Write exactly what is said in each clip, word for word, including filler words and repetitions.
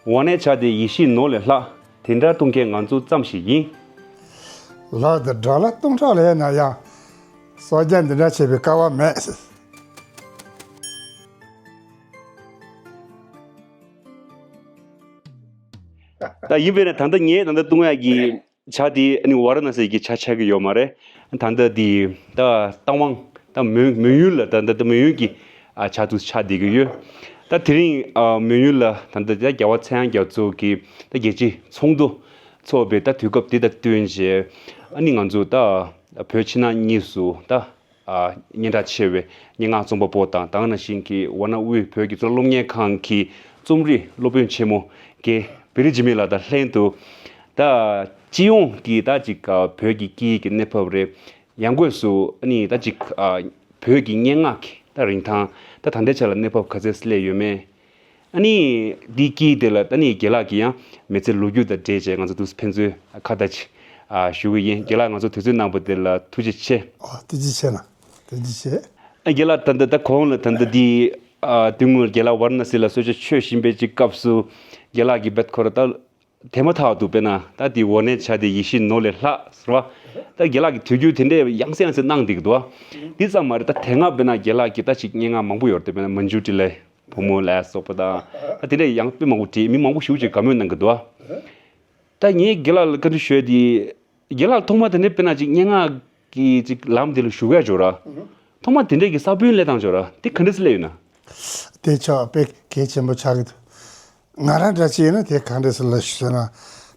དབང་ནས་ཆ་དེ་ཡེ་ཤེས་ནོར་ལས་ལྷག་དེ་འདྲ་གཏོང་མཁན་ང་ཚོ་ཙམ་ཞིག་ཡིན། ལག་དང་སྦྲ་ལ་སྟོང་ཕྲག་ལས་ན་ཡང་། སྲོག་རྒྱ་འདི་འདྲ་བྱེད་པའི་སྐལ་བ་མེད། ད་ཡིན་པས་ན་ད་ལྟ་ངས་ད་ལྟ་བཏུང་ཡག་གི་ཇ་དེ་ཨ་ནི་ཝཱ་ར་ཎ་སི་གི་ཇ་ཆགས་ཀྱི་ཡོད་མ་རེད། ད་ལྟ་དེ་ད་རྟ་དབང་ད་མོན་མོན་ཡུལ་ལ་ད་ལྟ་ད་མོན་ཡུལ་གྱི་ཨ་ཇ་དུ་ཆགས་བསྡད་ཀྱི་ཡོད། ད་དེ་རིང་ཨ་མོན་ཡུལ་ལ་ད་ལྟ་ད་རྒྱལ་བ་ཚངས་དབྱངས་རྒྱ་མཚོ་གི་ད་རྒྱལ་སྤྱིའི་ཚོགས་འདུ་ཚོགས་པའི་ད་དུས་སྐབས་དེ་དང་བསྟུན་བྱས་ཨ་ནི་ང་ཚོ་ད་བོད་ཕྱི་ནང་གཉིས་སུ་ད་ཨ་སྙན་གྲགས་ཆེ་བའི་སྙན་ངག་རྩོམ་པ་པོ་དང་ད་ག་ནང་བཞིན་གྱི་ཝཱ་ཎ་དབུས་བོད་ཀྱི་གཙུག་ལག་སློབ་གཉེར་ཁང་གི་རྩོམ་རིག་སློབ་དཔོན་ཆེན་མོ་རྒན་བེ་རི་འཇིགས་མེད་ལགས་དང་ལྷན་དུ་ད་སྤྱི་ཡོངས་ཀྱི་ད་ཅིག་ཨ་བོད་ཀྱི་སྐད་ཡིག་གི་གནས་བབ་རེད། ཡང་སྒོས་སུ་ཨ་ནི་ད་ཅིག་ཨ་བོད་ཀྱི་སྙན་ངག་གི་ད་རིན་ཐང་ད་ད་ལྟའི་ཆ་ལ་གནས་བབ་ག་ཚད་སླེབས་ཡོད་མེད། ཨ་ནི་འདི་དཀྱིལ་དེ་ལ་ད་ནི་རྒན་ལགས་ཀྱིས་ཡང་མི་ཚེ་ལོ་རྒྱུས་དང་འབྲེལ་བྱས་ང་ཚོ་དུས་ཕན་ཚུན་ཁ་བརྡ་ཅིག་ཨ་ཞུ་གི་ཡིན། རྒན་ལགས་ང་ཚོ་དུས་ཚོད་གནང་བ་དེ་ལ་ཐུགས་རྗེ་ཆེ། ཨོ་ཐུགས་རྗེ་ཆེ་ན་ཐུགས་རྗེ་ཆེ། ཨ་རྒན་ལགས་ད་ལྟ་ད་གོང་ལ་ད་ལྟ་འདི་ཨ་དེ་སྔོན་རྒན་ལགས་ཝཱ་ར་ཎ་སི་ལ་གསོལ་ཇ་མཆོད་བཞིན་པའི་ཅིག་སྐབས་སུ་རྒན་ལགས་ཀྱིས་བེད་ཁོ་ར་ད་དེ་མ་ཐག་ཏུ་དཔེར་ན་ད་དེ་འོ་ནས་ཆ་དེ་ཡེ་ཤེས་ནོར་ལས་ལྷག་ཟེར་བ། ད་རྒན་ལགས་ཀྱིས་དུས་རྒྱུན་དེ་འདྲའི་ཡང་སེ་ཡང་སེ་གནང་བསྡད་ཀྱི་འདུག་བ། འདི་ཙམ་མ་རེད། ད་དེ་སྔ་དཔེར་ན་རྒན་ལགས་ཀྱིས་ད་ཅིག་སྙན་ངག་མང་པོ་ཡོད་རེད། དཔེར་ན་མ་འཇུ་ཏི་ལའི་བུ་མོ་ལ་སོགས་པ་དང་ད་དེ་འདྲའི་ཡང་དཔེ་མང་པོ་བྲིས། མི་མང་པོ་ཞེ་པོ་ཅིག་དགའ་མོས་གནང་གི་འདུག་བ། ད་ངས་རྒན་ལགས་ལ་བཀའ་འདྲི་ཞུ་ཡ་དེ། རྒན་ལགས་ཐོག་མ་དེ་འདྲའི་དཔེར་ན་ཅིག་སྙན་ངག་གི་ཅིག་ལམ་དེ་ལ་ཞུགས་ཡ་འཇོག་ར། ཐོག་མ་དེ་འདྲའི་གི་ས་བོན་སླེབས་སྟངས་འཇོག་ར་དེ་ག་འདྲ་སེ་སླེབས་ཡོད་ན། དེ་ཆོག་དཔེ་གལ་ཆེན་པོ་ཆགས་ཀྱི་འདུག་ང་རང་འདྲ་ཅིག་ཡིན་ན་དེ་གང་འདྲ་སེ་ལབ་ཞུས་ན།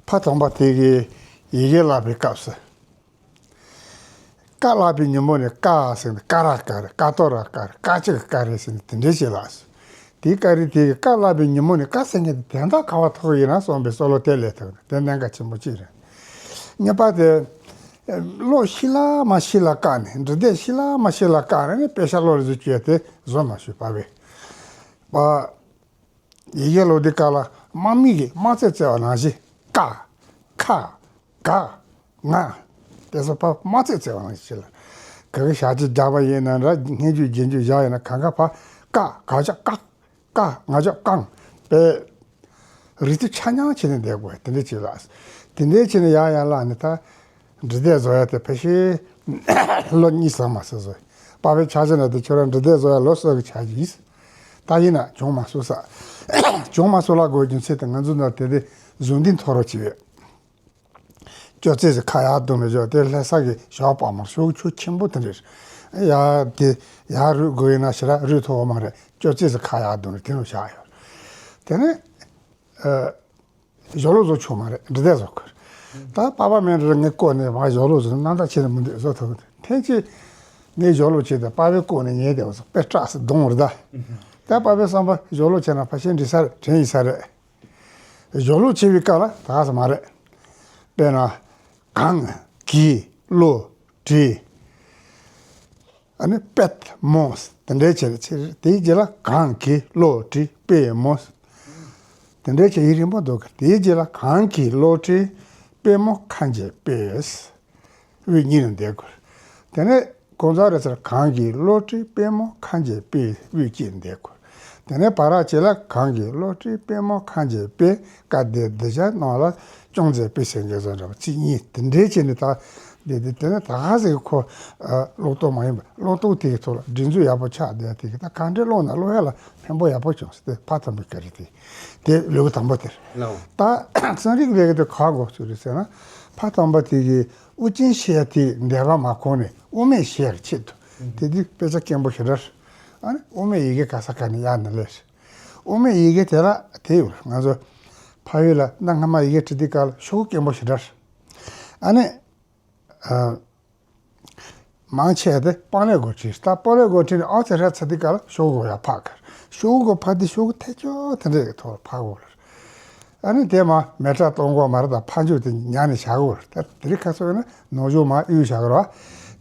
ཕ་དམ་པ་དེ་གིས་ཡི་གེ་བཀླགས་པའི་སྐབས་སུ། ཀ་བཀླགས་པའི་ཉིན་མོ་ནས་ཀ་ཟེར་ནས་ཀ་ར་ཀ་རེད། ཀ་ཏོ་ར་ཀ་རེད། ཀ་ཅི་ག་ཀ་རེད་ཟེར་ནས་དེ་འདྲའི་ཅིག་ལབ་སོང་། དེའི་ཀ་རེད་དེ་གིས་ཀ་བཀླགས་པའི་ཉིན་མོ་ནས་ཀ་ཟེར་མཁན་དེ་དོན་དག་ག་པར་ཐུག་ཡིན་ན་བསམ་པའི་བསམ་བློ་དེ་སླེབས་ཐུབ། དེ་གནད་འགག་ཆེན་པོ་གཅིག་རེད། གཉིས་པ་དེ། བློ་ཤི་ལ་མ་ཤི་ལ་བཀག་ནས། འབྲི་དེབ་ཤི་ལ་མ་ཤི་ལ་བཀག་ནས་ནི་དཔེ་ཆ་བློ་ལ་འཛུལ་བཅུག་ཡ་དེ་བཟོ་མ་ཤེས་པ་བས། པ། ཡི་གེ་ཀློག་དུས་སྐབས་ལ་དམག་མི་གིས་དམག་རྩེད་རྩེ་བ་ནང་བཞིན་ཀ། ཁ། ག། ང་། དེ་ཚོ་ཕར་དམག་རྩེད་རྩེ་བ་ནང་བཞིན་ལ། ག་གི་ཞག་གཅིག་རྒྱག་པ་ཡིན་ན་འདྲ། སྔན་རྒྱུད་རྗེས་འཇུག་བཞག་ཡིན་ན་གང་ག་ཕར་ཀ། ག་ཅག་ཀ། ཀ། ང་ཅག་ཀང་། པའི་རི་ཏི་ཆ་མཉམ་བྱས་ནས་བསྡད་དགོས། དེ་འདྲ་བྱས་ལ། དེ་འདྲ་བྱས་ནས་ཡང་ཡང་བཀླགས་ནས་ད་འབྲི་དེབ་བཟོ་ཡ་དེ་ཕལ་ཆེར་ལོ་གཉིས་ཙམ་མ་ཟད་བཟོས། པ་ཕའི་ཕྱག་ཕྱི་ན་དེ་ཁྱོད་རང་འབྲི་དེབ་བཟོ་ཡ་ལོ་གསུམ་གྱི་ཆ་ཡིན། ད་ཡིན་ན་བྱུང་མ་སོང་ས། བྱུང་མ་སོང་ལ་དགོས་རྒྱུ་མཚན་དེ་ང་ཚོ་ནང་དེ་དེ་བཟོ་འདི་མཐོ་རོགས་བྱས་ཡོད། ཅོག་ཙེ་ཟིག་ཁ་ཡར་བརྡུངས་ནས་བཞག་དེ་ལྷ་ས་གི་ཞོགས་པ་མར་ཤོག་ཆུ་ཆེན་པོ་དེ་འདྲ་རེད། ཡར་དེ་ཡར་རུད་དགོས་ཡིན་ན་ཞེ་དྲག་རུད་ཐུབ་པ་མ་རེད། ཅོག་ཙེ་ཟིག་ཁ་ཡར་བརྡུངས་ནས་དེ་ནང་བཞག་ཡོད། དེ་ནས་ཨ་ཞོགས་ལུག་བཟོ་ཆོག་མ་རེད། འབྲི་དེབ་བཟོ་དགོས་རེད། ད་པ་ཕ་མེད་འདྲ་ངས་བསྐོར་ནས་མར་ཞོགས་ལུག་བཟོ་ན་ནང་ད་ཆེ་ནས་མི་འདུག་བཟོ་ཐུབ་གི་འདུག་ཐེངས་གཅིག་ངས་ཞོགས་ལུག་བྱས་ཏེ་པ་ཕས་བསྐོར་ནས་ཉལ་བསྡད་པ་སོང་། དཔེ་སྐྲག་སོང་། གདོང་རེད་ད། ད་པ་ཕའི་བསམ་པ་ཞོགས་ལུག་བྱས་ན་ཕལ་ཆེར་འགྲིག་ས་རེད། དྲན་ཡིན་ས་རེད། ཞོགས་ལུག་བྱེད་པའི་སྐབས་ལ་ད་ག་ས་མ་རེད། དཔེར་ན། གང་། གི། བློ། བྲི། ཨ་ནི་པད་མོ། དེ་འདྲའི་བྱེད་ཚེ་དེའི་རྗེས་ལ་གང་། གི། བློ། བྲི། པད་མོ། དེ་འདྲའི་བྱེད་ཡིག་རིང་པོ་འདུག་གི་དེའི་རྗེས་ལ་གང་། གི། བློ། བྲི། པད་མོ། ཁ་འབྱེད། པད། དབུས་གཉིས་ནས་འདེད་དགོས། དེ་ནས་གང་ཟག་རེ་ཚར་གང་། གི། བློ། བྲི། པད་མོ། ཁ་འབྱེད། པད། དབུས་གཅིག་ནས་འདེད་དགོས། དེ་ནས་བར་ར་བྱེད་ལ་གང་། གི། བློ། བྲི། པད་མོ། ཁ་འབྱེད། པད། ཀ་དེ་དེ་བྱ་ནང་ལ་ཅུང་ཟད་པད་ཟེར་མཁན་བཟོ་འདྲ་བ་ཚིག་གཉིས་དེ་འདྲའི་བྱས་ནས་ད་འདི་འདི་དེ་ནས་ད་ག་ཟེར་གི་ཁོ་ཀློག་རྟོག་མ་ཡིན་པ་ཀློག་རྟོག་དེ་གི་ཐོག་ལ་སྒྲིག་འཛུགས་ཡག་པོ་ཆགས་བསྡད་དེ་གི་ད་གང་འདྲའི་ཀློག་ན་ཀློག་ཡ་ལ་ཕན་པོ་ཡག་པོ་བྱུང་ཟེར་དེ་ཕ་དམ་པའི་བཀའ་དྲིན་དེ་དེ་ལེའུ་དང་པོ་དེར། ལའོ། ད་རྩོམ་རིག་ལས་ཀ་དེ་ག་གོ་ཚུལ་རེད་ཟེར་ན། ཕ་དམ་པ་དེ་གིས་དབུ་ཅན་ཤེས་ཡ་དེ་འདས་པ་མ་གོང་ནས་དབུ་མེད་ཤེས་ཡར་ཆེད་དུ་དེ་དུས་དཔེ་ཆ་སྐྱེན་པོ་ཞེ་དྲག་ཨ་ནི་དབུ་མེད་ཡི་གེ་ག་ས་ག་ནས་ཡར་ནས་སླེབས། དབུ་མེད་ཡི་གེ་དེ་ལ་དེ་ཡོད། ང་ཚོ་ཕ་ཡུལ་ལ་གནའ་སྔ་མ་ཡི་གེ་བྲི་དུས་སྐབས་ལ་ཤོག་གུ་སྐྱེན་པོ་ཞེ་དྲག་ཨ་ནི་ཨ། མང་ཆེ་བ་དེ་སྤང་ལེབ་སྒོ་བྲིས། ད་སྤང་ལེབ་སྒོ་བྲིས་ནས་ཨོ་ཙི་ར་ཚ་དུས་སྐབས་ལ་ཤོག་གུ་ཡར་ཕབ་གར། ཤོག་གུ་ཕབ་དུས་ཤོག་གུ་ཐལ་ཆོག་དེ་འདྲའི་ཐོག་ཕབ་དགོས་ལ། ཨ་ནི་དེ་མ་མེ་སྲེག་གཏོང་དགོས་མ་རེད། ད་ཕབ་མཇུག་དེ་ཉར་ནས་བཞག་དགོས་ལ། ད་དེ་རིང་ཁ་སང་ཡིན་ན་ནང་ཆུ་མར་གཡུག་བཞག་གི་རེད་བ།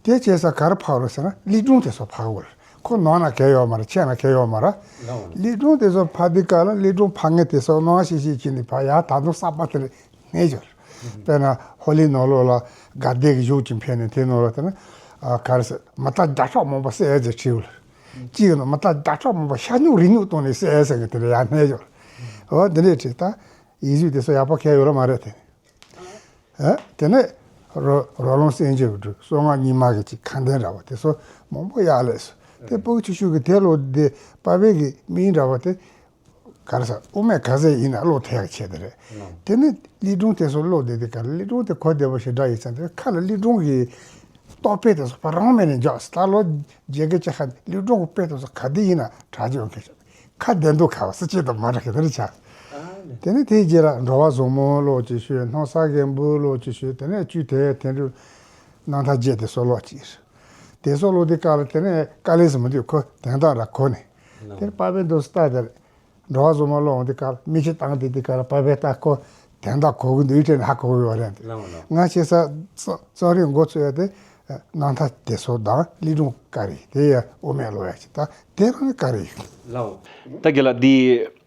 དེ་བྱས་ཙང་ག་རེ་ཕབ་རེད་ཟེར་ན་གླིང་སྒྲུང་དེ་ཚོ་ཕབ་དགོས་ལ། ཁོ་ནང་ན་གས་ཡོད་མ་རེད། ཕྱི་ན་གས་ཡོད་མ་རེད། ལའོ། གླིང་སྒྲུང་དེ་ཚོ་ཕབ་དུས་སྐབས་ལ་གླིང་སྒྲུང་ཕབ་མཁན་དེ་ཚོ་ནང་ཤེས་ཤེས་བྱས་ནས་ཕར་ཡར་ད་དུང་གསར་པ་དེ་རེད། རྣལ་འབྱོར། དཔེར་ན་ཧོ་ལི་ནང་ལོགས་ལ་དགའ་བདེ་གི་གཞུང་ཅིག་ཕེབས་ནས་དེའི་ནང་ལ་དེ་ནི་ཨ་ག་རེ་ཟེར་མི་རྟ་བརྒྱ་ཕྲག་མང་པོ་བསད་ཟེར་བྲིས་ཡོད་ལ། གཅིག་ནི་མི་རྟ་བརྒྱ་ཕྲག་མང་པོ་ཤ་སྨྱུག་རི་སྨྱུག་བཏང་ནས་བསད་ཟེར་གི་དེ་ལ་ཡང་རྣལ་འབྱོར། འོ་འདི་འདྲས་བྲིས་ད། ཡིག་གཟུགས་དེ་ཚོ་ཡག་པོ་ཁེལ་ཡོད་ལ་མ་རེད་དེ། ཨ། དེ་ནས་རོ་རོ་ལངས་སེམས་ཅན་གྱི་སྲོག་སྔགས་རྙིང་མ་གི་ཅིག་ཁ་འདོན་འདྲ་བོ་དེ་ཚོ་མང་པོ་ཡག་ལས་སོ། དེ་སྤུ་གུ་ཆུང་ཆུང་གི་དེ་ཀློག་དེ་པ་ཕའི་གི་མིང་འདྲ་བོ་དེ་ག་རེ་ཟ་དབུ་མེད་ག་ཚད་ཡིན་ན་ཀློག་ཐུབ་ཡག་ཆེད་དེ་རེད། དེ་ནས་གླིང་སྒྲུང་དེ་ཚོ་ཀློག་བསྡད་དེ་ག་རེ་གླིང་སྒྲུང་དེ་གོ་བདེ་པོ་ཞེ་དྲག་ཡིན་ཙང་དེ་ཁ་ལ་གླིང་སྒྲུང་གི་རྟོག་དཔེ་དེ་ཚོ་ཕར་རང་མེད་ནས་འཇོག་ད་ལོ་རྒྱལ་ཁབ་ཅིག་ཧ་གླིང་སྒྲུང་གི་དཔེ་དེ་ཚོ་ག་དེ་ཡིན་ན་དྲག་ཅིག་ཡོང་མཁན་ཞིག་ཁ་བདེ་མདོག་ཁ་བ་སྲིད་ཅེས་དང་མ་འདྲ་གི་དེ་རེད་ཆགས། དེ་ནས་དེའི་རྗེས་ལ་འགྲོ་བ་བཟང་མོ་ཀློག་ཅིག་ཤོད། སྣང་ས་རྒན་པོ་ཀློག་ཅིག་ཤོད། དེ་ནས་བཅུད་དེ་དེ་འདྲ་རྣམ་ཐར་རྒྱས་དེ་ཚོ་ཀློག་ཅིག་དེ་ཚོ་ཀློག་དུས་སྐབས་ལ་དེ་ནས་དཀའ་ལས་སུ་མི་འདུག་ཁོ་དོན་དག་ར་གོ་ནས། དེར་པ་ཕའི་འདུག་སྟ་དེར་འགྲོ་བ་བཟང་མོ་ཀློག་འོང་དུས་སྐབས་ལ་མིག་ཆུ་བཏང་དེ་དུས་སྐབས་ལ་པ་ཕའི་ལྟ་ཁོ་དོན་དག་གོ་གི་འདུག་དྲན་ནས་ཧ་གོ་གི་ཡོད་རེད། ལགས་འོང་ལགས། ང་ཆེ་ས་རྩོམ་རྩོམ་རིག་འགོ་ཚུགས་ཡ་དེ་རྣམ་ཐར་དེ་ཚོ་དང་གླིང་སྒྲུང་བཀར་ཡིག་དེ་ཡ་དབུ་མེད་ཀློག་ཡ་ཅིག་ད་དེ་རང་བཀར་ཡིག་ལགས་འོང་། ད་རྒན་ལགས་འདི་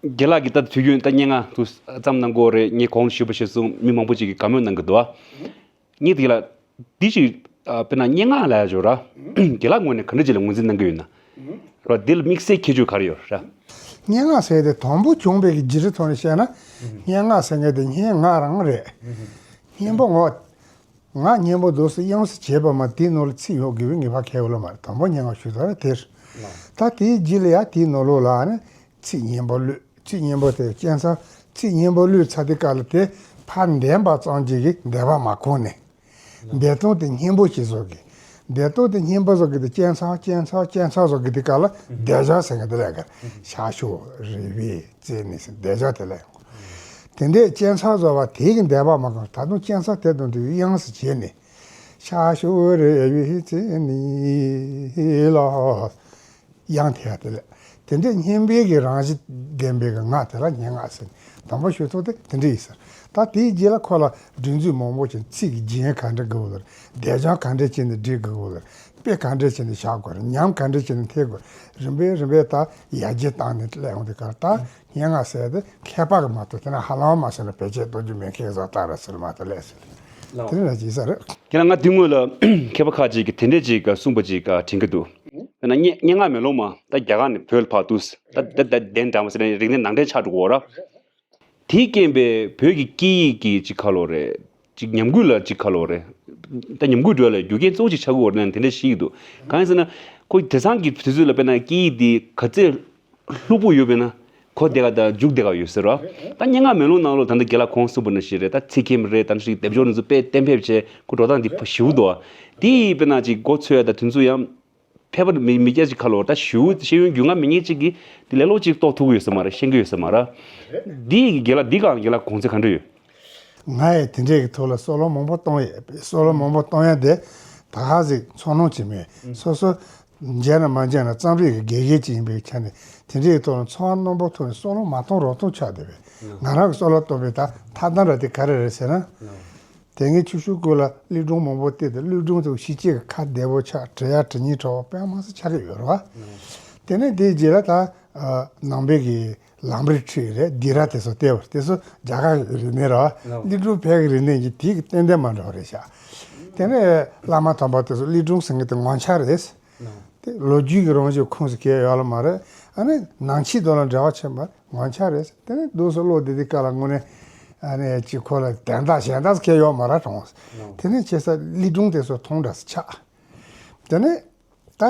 རྒན་ལགས་ཀྱི་ད་དུས་རྒྱུན་ད་སྙན་ངག་ཏུ་བརྩམས་གནང་གི་ཡོད་རེད། ངས་གོང་ཞུས་པ་ཞིག་གསུངས་མི་མང་པོ་ཅིག་གིས་དགའ་མོས་གནང་གི་འདུག་ཨ། ངས་དེ་ལ་འདི་ཞིག་ཨ། དཔེར་ན་སྙན་ངག་ལ་ཡ་ཞོར་ར་རྒན་ལགས་ངོས་ནས་ག་འདྲ་ཅིག་ལ་ངོས་འཛིན་གནང་གི་ཡོད་ན། ར་འདི་ལ་དམིགས་བསལ་ཁྱད་ཆོས་ག་རེ་ཡོད་ར། སྙན་ངག་ཟེར་དེ་དང་པོ་བྱུང་བའི་གི་རྗེས་སུ་ཐོན་ནས་བཤད་ན། སྙན་ངག་ཟེར་མཁན་དེ་སྙན་ངག་རང་རེད། སྙན་པོ་ངོ་། ངག་སྙན་པོ་འདུག་སེ་དབྱངས་སུ་བྱས་པ་མ་དེའི་ནང་ལ་ཚིག་ཡོད་དགོས་པའི་ངེས་པ་གལ་ཡོད་ལ་མ་རེད། དང་པོ་སྙན་ངག་ཞུ་ཐབས་དེར། ད་དེའི་རྗེས་ལ་ཡ་དེའི་ནང་ལོགས་ལ་ནི་ཚིག་སྙན་པོ་གླུད། ཚིག་སྙན་པོ་དེ་སྐྱེན་ཚང་ཚིག་སྙན་པོ་གླུད་ཚར་དུས་སྐབས་ལ་དེ་ཕར་འདོན་པ་ཙམ་གྱིས་ཀྱི་འདོན་པ་མ་གོ་ནས། འདོན་སྟངས་དེ་སྙན་པོ་ཞིག་བཟོ་གི། འདོན་སྟངས་དེ་སྙན་པོ་བཟོ་གི་དེ་སྐྱེན་ཚང་སྐྱེན་ཚང་སྐྱེན་ཚང་བཟོ་གི་དེ་སྐབས་ལ་འདོན་སྦྱོར་ཟེར་གི་དེ་ལས་ཀ་ཤ་ཤོ་རི་བི་རྩེ་ནི་ཟེར་འདོན་སྦྱོར་དེ་ལས། དེ་འདྲའི་སྐྱེན་ཚང་བཟོ་བ་དེ་གི་འདོན་པ་མ་གོ། ད་དུང་སྐྱེན་ཚང་དེ་དང་དུ་དབྱངས་སུ་བྱས་ནས་ཤ་ཤོ་རི་བི་རྩེ་ནི་ལ། དབྱངས་དེ་ཡང་དེ་ལས། དེ་འདྲའི་སྙན་པའི་གི་རང་བཞིན་ལྡན་པའི་གི་ངག་དེ་ལ་སྙན་ངག་ཟེར། དང་པོ་ཞུ་ཐོག་དེ་དེ་འདྲ་ཡིན་ཟེར། ད་དེའི་རྗེས་ལ་ཁོ་ལ་སྒྲིག་འཛུགས་མང་པོ་ཅིག་ཚིག་གི་རྒྱན་ག་འདྲ་དགོས་ལ། སྡེབ་སྦྱོར་ག་འདྲ་བྱས་ནས་སྒྲིག་དགོས་ལ། དཔེ་ག་འདྲ་བྱས་ནས་བཞག་དགོས་རེད། ཉམས་ག་འདྲ་བྱས་ནས་འཐེན་དགོས། རིམ་པས་རིམ་པས་ད་ཡར་རྒྱས་བཏང་ནས་སླེབས་ཡོང་དུས་ཀར་ད་སྙན་ངག་ཟེར་དེ་མཁས་པ་གི་མ་གཏོགས་དེ་ན་ཧ་ལམ་མ་ཟེར་ན་བེད་སྤྱད་གཏོང་རྒྱུ་མེད་མཁན་བཟོ་ལྟ་ར་ཟེར་མ་གཏོགས་ལས་ཟེར། དེ་ནས་ལ་ཅི་ཟེར། ཁྱེད་རང་ང་དུས་སྔོན་ལ་མཁས་པ་ཁག་ཅིག་གིས་དེ་འདྲས་ཅིག་གསུངས་པ་ཅིག་དྲན་གྱི་འདུག་དཔེར་ན་སྙན་སྙན་ངག་མེ་ལོང་མ་ད་རྒྱ་གར་ནས་བོད་ལ་ཕར་འདུག་ད་ད་ད་གདན་འདྲ་མ་ཟེར་ན་རིག་གནས་ནང་འདྲེན་ཆགས་འགྲོ་གི་ཡོད་ར། དེའི་རྐྱེན་པས་བོད་ཀྱི་སྐད་ཡིག་གི་ཅིག་ཁ་ལོ་རེད། ཅིག་ཉམས་རྒུད་ལ་ཅིག་ཁ་ལོ་རེད། ད་ཉམས་རྒུད་འགྲོ་ལ་རྒྱུ་རྐྱེན་གཙོ་བོ་ཅིག་ཆགས་ཀྱི་ཡོད་རེད་ན་དེ་འདྲ་ཞིག་འདུག་གང་ཡིན་ཟེར་ན། ཁོ་དེང་སང་གི་དུས་ཚོད་ལ་དཔེར་ན་སྐད་ཡིག་འདི་ག་ཚད་ལྷུག་པོ་ཡོད་པས་ན་གོ་བདེ་ག་དང་འཇུག་བདེ་ག་ཡོད་ཟེར་རོ། ད་སྙན་ངག་མེ་ལོང་ནང་ལོགས་ད་ལྟ་རྒན་ལགས་གོང་གསུངས་པ་ནང་བཞིན་རེད། ད་ཚིག་ཁྱིམ་རེད། ད་ནི་སྡེབ་སྦྱོར་འདི་ཚོ་དཔེ་གཏན་འབེབས་བྱས་ཁོ་འགྲོ་སྟངས་འདི་ཕ་ཞིབ་འདུག་དེ་ཡིས་དཔེར་ན་ཅིག་མགོ་ཚོས་ད་དུས་ཚོད་ཡང་ཕལ་པ་མི་མི་སྐྱ་ཅིག་ཁ་ལོ་ད་ཞུ་ཤེས་ཡོན་རྒྱུས་མངའ་མེད་མཁན་ཅིག་གིས་དེ་ལས་ལོག་ཅིག་རྟོགས་ཐུབ་ཀྱི་ཡོད་ས་མ་རེད། ཤེས་ཀྱི་ཡོད་ས་མ་རེད། འདི་ཡི་རྒན་ལགས་འདི་གང་རྒན་ལགས་གོང་ཚད་ག་འདྲ་ཡོད། ང་ཡི་དེ་འདྲས་ཀྱི་ཐོག་ལ་བསམ་བློ་མང་པོ་གཏོང་ཡས་བསམ་བློ་མང་པོ་གཏོང་ཡས་དེ་ད་ག་ཟིག་ཚོར་སྣང་ཅིག་མེད། སོ་སོ་མཇལ་ན་མ་མཇལ་ན་རྩོམ་རིག་གི་དགེ་རྒན་ཅིག་ཡིན་པའི་ཆ་ནས་དེ་འདྲས་ཀྱི་ཐོག་ལ་ཚོར་བ་རྣོན་པོ་ཐོག་ནས་བསམ་བློ་མ་གཏོང་རོགས་གཏོང་ཆགས་བསྡད་པས། ང་རང་གི་བསམ་བློ་གཏོང་བའི་ད་ཐབས་ལམ་ར་དེ་ག་རེ་རེད་ཟེར་ན། དེ་སྔའི་ཆུ་ཤུར་ཁུལ་ལ་གླིང་སྒྲུང་མང་པོ་བལྟས་ཏེ་གླིང་སྒྲུང་དེ་ཤེས་བྱའི་ཁ་བདེ་པོ་ཆགས། འབྲི་ཡ་འབྲི་སྙིང་བྲོ་བ་དཔེ་མང་ཙམ་ཆགས་ཀྱི་ཡོད་རེད་བ། དེ་ནས་དེའི་རྗེས་ལ་ད་ནང་པའི་གི་ལམ་རིམ་ཁྲིད་རེད། སྡིགས་ར་དེ་ཚོ་བལྟས་པ་དེ་ཚོ་རྒྱ་གར་གི་རིག་གནས་རེད་བ། གླིང་སྒྲུང་བོད་ཀྱི་རིག་གནས་ཀྱི་དེ་གི་ཏན་ཏན་མ་འདྲ་བ་རེད་ཤག་དེ་ནས་བླ་མ་དམ་པ་དེ་ཚོ་གླིང་སྒྲུང་ཟེར་མཁན་དེ་ངོ་མཚར་རེད། དེ་ལོ་རྒྱུས་ཀྱི་རང་བཞིན་ཁུངས་སུ་སྐྱེལ་ཡོད་ལ་མ་རེད། ཨ་ནི་ནང་ཆོས་དང་ལ་འབྲེལ་བ་ཆེན་པོ་ངོ་མཚར་རེད། དེ་ནས་འདུག་སེ་ཀློག་བསྡད་དུས་སྐབས་ལ་དངོས་གནས་ཨ་ནི་ཅིག་ཁོ་ལ་དོན་དག་གཞན་དག་སྐྱེལ་ཡོད་མ་རེད་གྲོངས། དེ་ནས་བྱས་ཙང་གླིང་སྒྲུང་དེ་ཚོ་མཐོང་འདྲ་སེ་ཆགས། དེ་ནས་ད་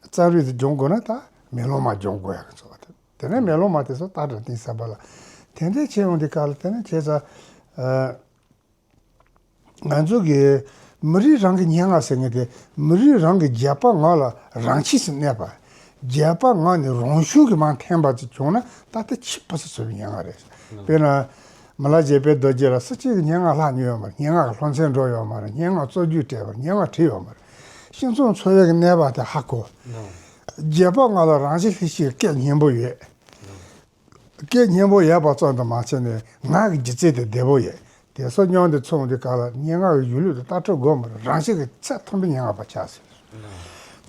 རྩོམ་རིག་དེ་སྦྱོང་དགོས་ན་ད་མེ་ལོང་མ་སྦྱོང་དགོས་ཡག་གི་ཚོད་དེ། དེ་ནས་མེ་ལོང་མ་དེ་ཚོ་ལྟ་འདྲ་གཏིང་ཟབ་པ་ལ་དེ་འདྲས་བྱས་ཡོང་དུས་སྐབས་ལ་དེ་ནས་བྱས་ཙང་། ང་ཚོ་གི་མི་རིགས་རང་གི་སྙན་ངག་ཟེར་མཁན་དེ་མི་རིགས་རང་གི་བརྗོད་པ་ངག་ལ་རང་ཆས་སུ་གནས་པ། བརྗོད་པ་ངག་ནས་རང་བྱུང་གི་མར་འཐེན་པ་ཅིག་བྱུང་ན་ད་ལྟ་ཆེས་ཕུན་སུམ་ཚོགས་པའི་སྙན་ངག་རེད། དཔེར་ན། མི་ལ་བཞད་པའི་རྡོ་རྗེ་ལ་སུ་གཅིག་གིས་སྙན་ངག་བཀླགས་མྱོང་ཡོད་མ་རེད། སྙན་ངག་གི་སློབ་ཚན་འགྲོ་ཡོད་མ་རེད། སྙན་ངག་རྩོམ་རྒྱུགས་སྤྲད་པ་རེད། སྙན་ངག་བྲིས་ཡོད་མ་རེད། སྤྱི་ཚོགས་འཚོ་བའི་གནས་བབ་དེ་ཧ་གོ། བརྗོད་པ་ངག་ལ་རང་བཞིན་ལྷན་སྐྱེས་སྐད་སྙན་པོ་ཡོད། སྐད་སྙན་པོ་ཡོད་པ་ཙམ་དུ་མ་ཟད་ནས་ངག་གི་སྒྱུ་རྩལ་དེ་བདེ་པོ་ཡོད། དེ་ཚོ་མཉམ་དུ་ཚོགས་དུས་སྐབས་ལ་སྙན་ངག་གི་གཞུང་ལུགས་དེ་ལྟ་གྲུབ་སྒོ་མོར་རང་བཞིན་གྱི་ཚད་མཐོན་པོའི་སྙན་ངག་པ་ཆགས་སོང་།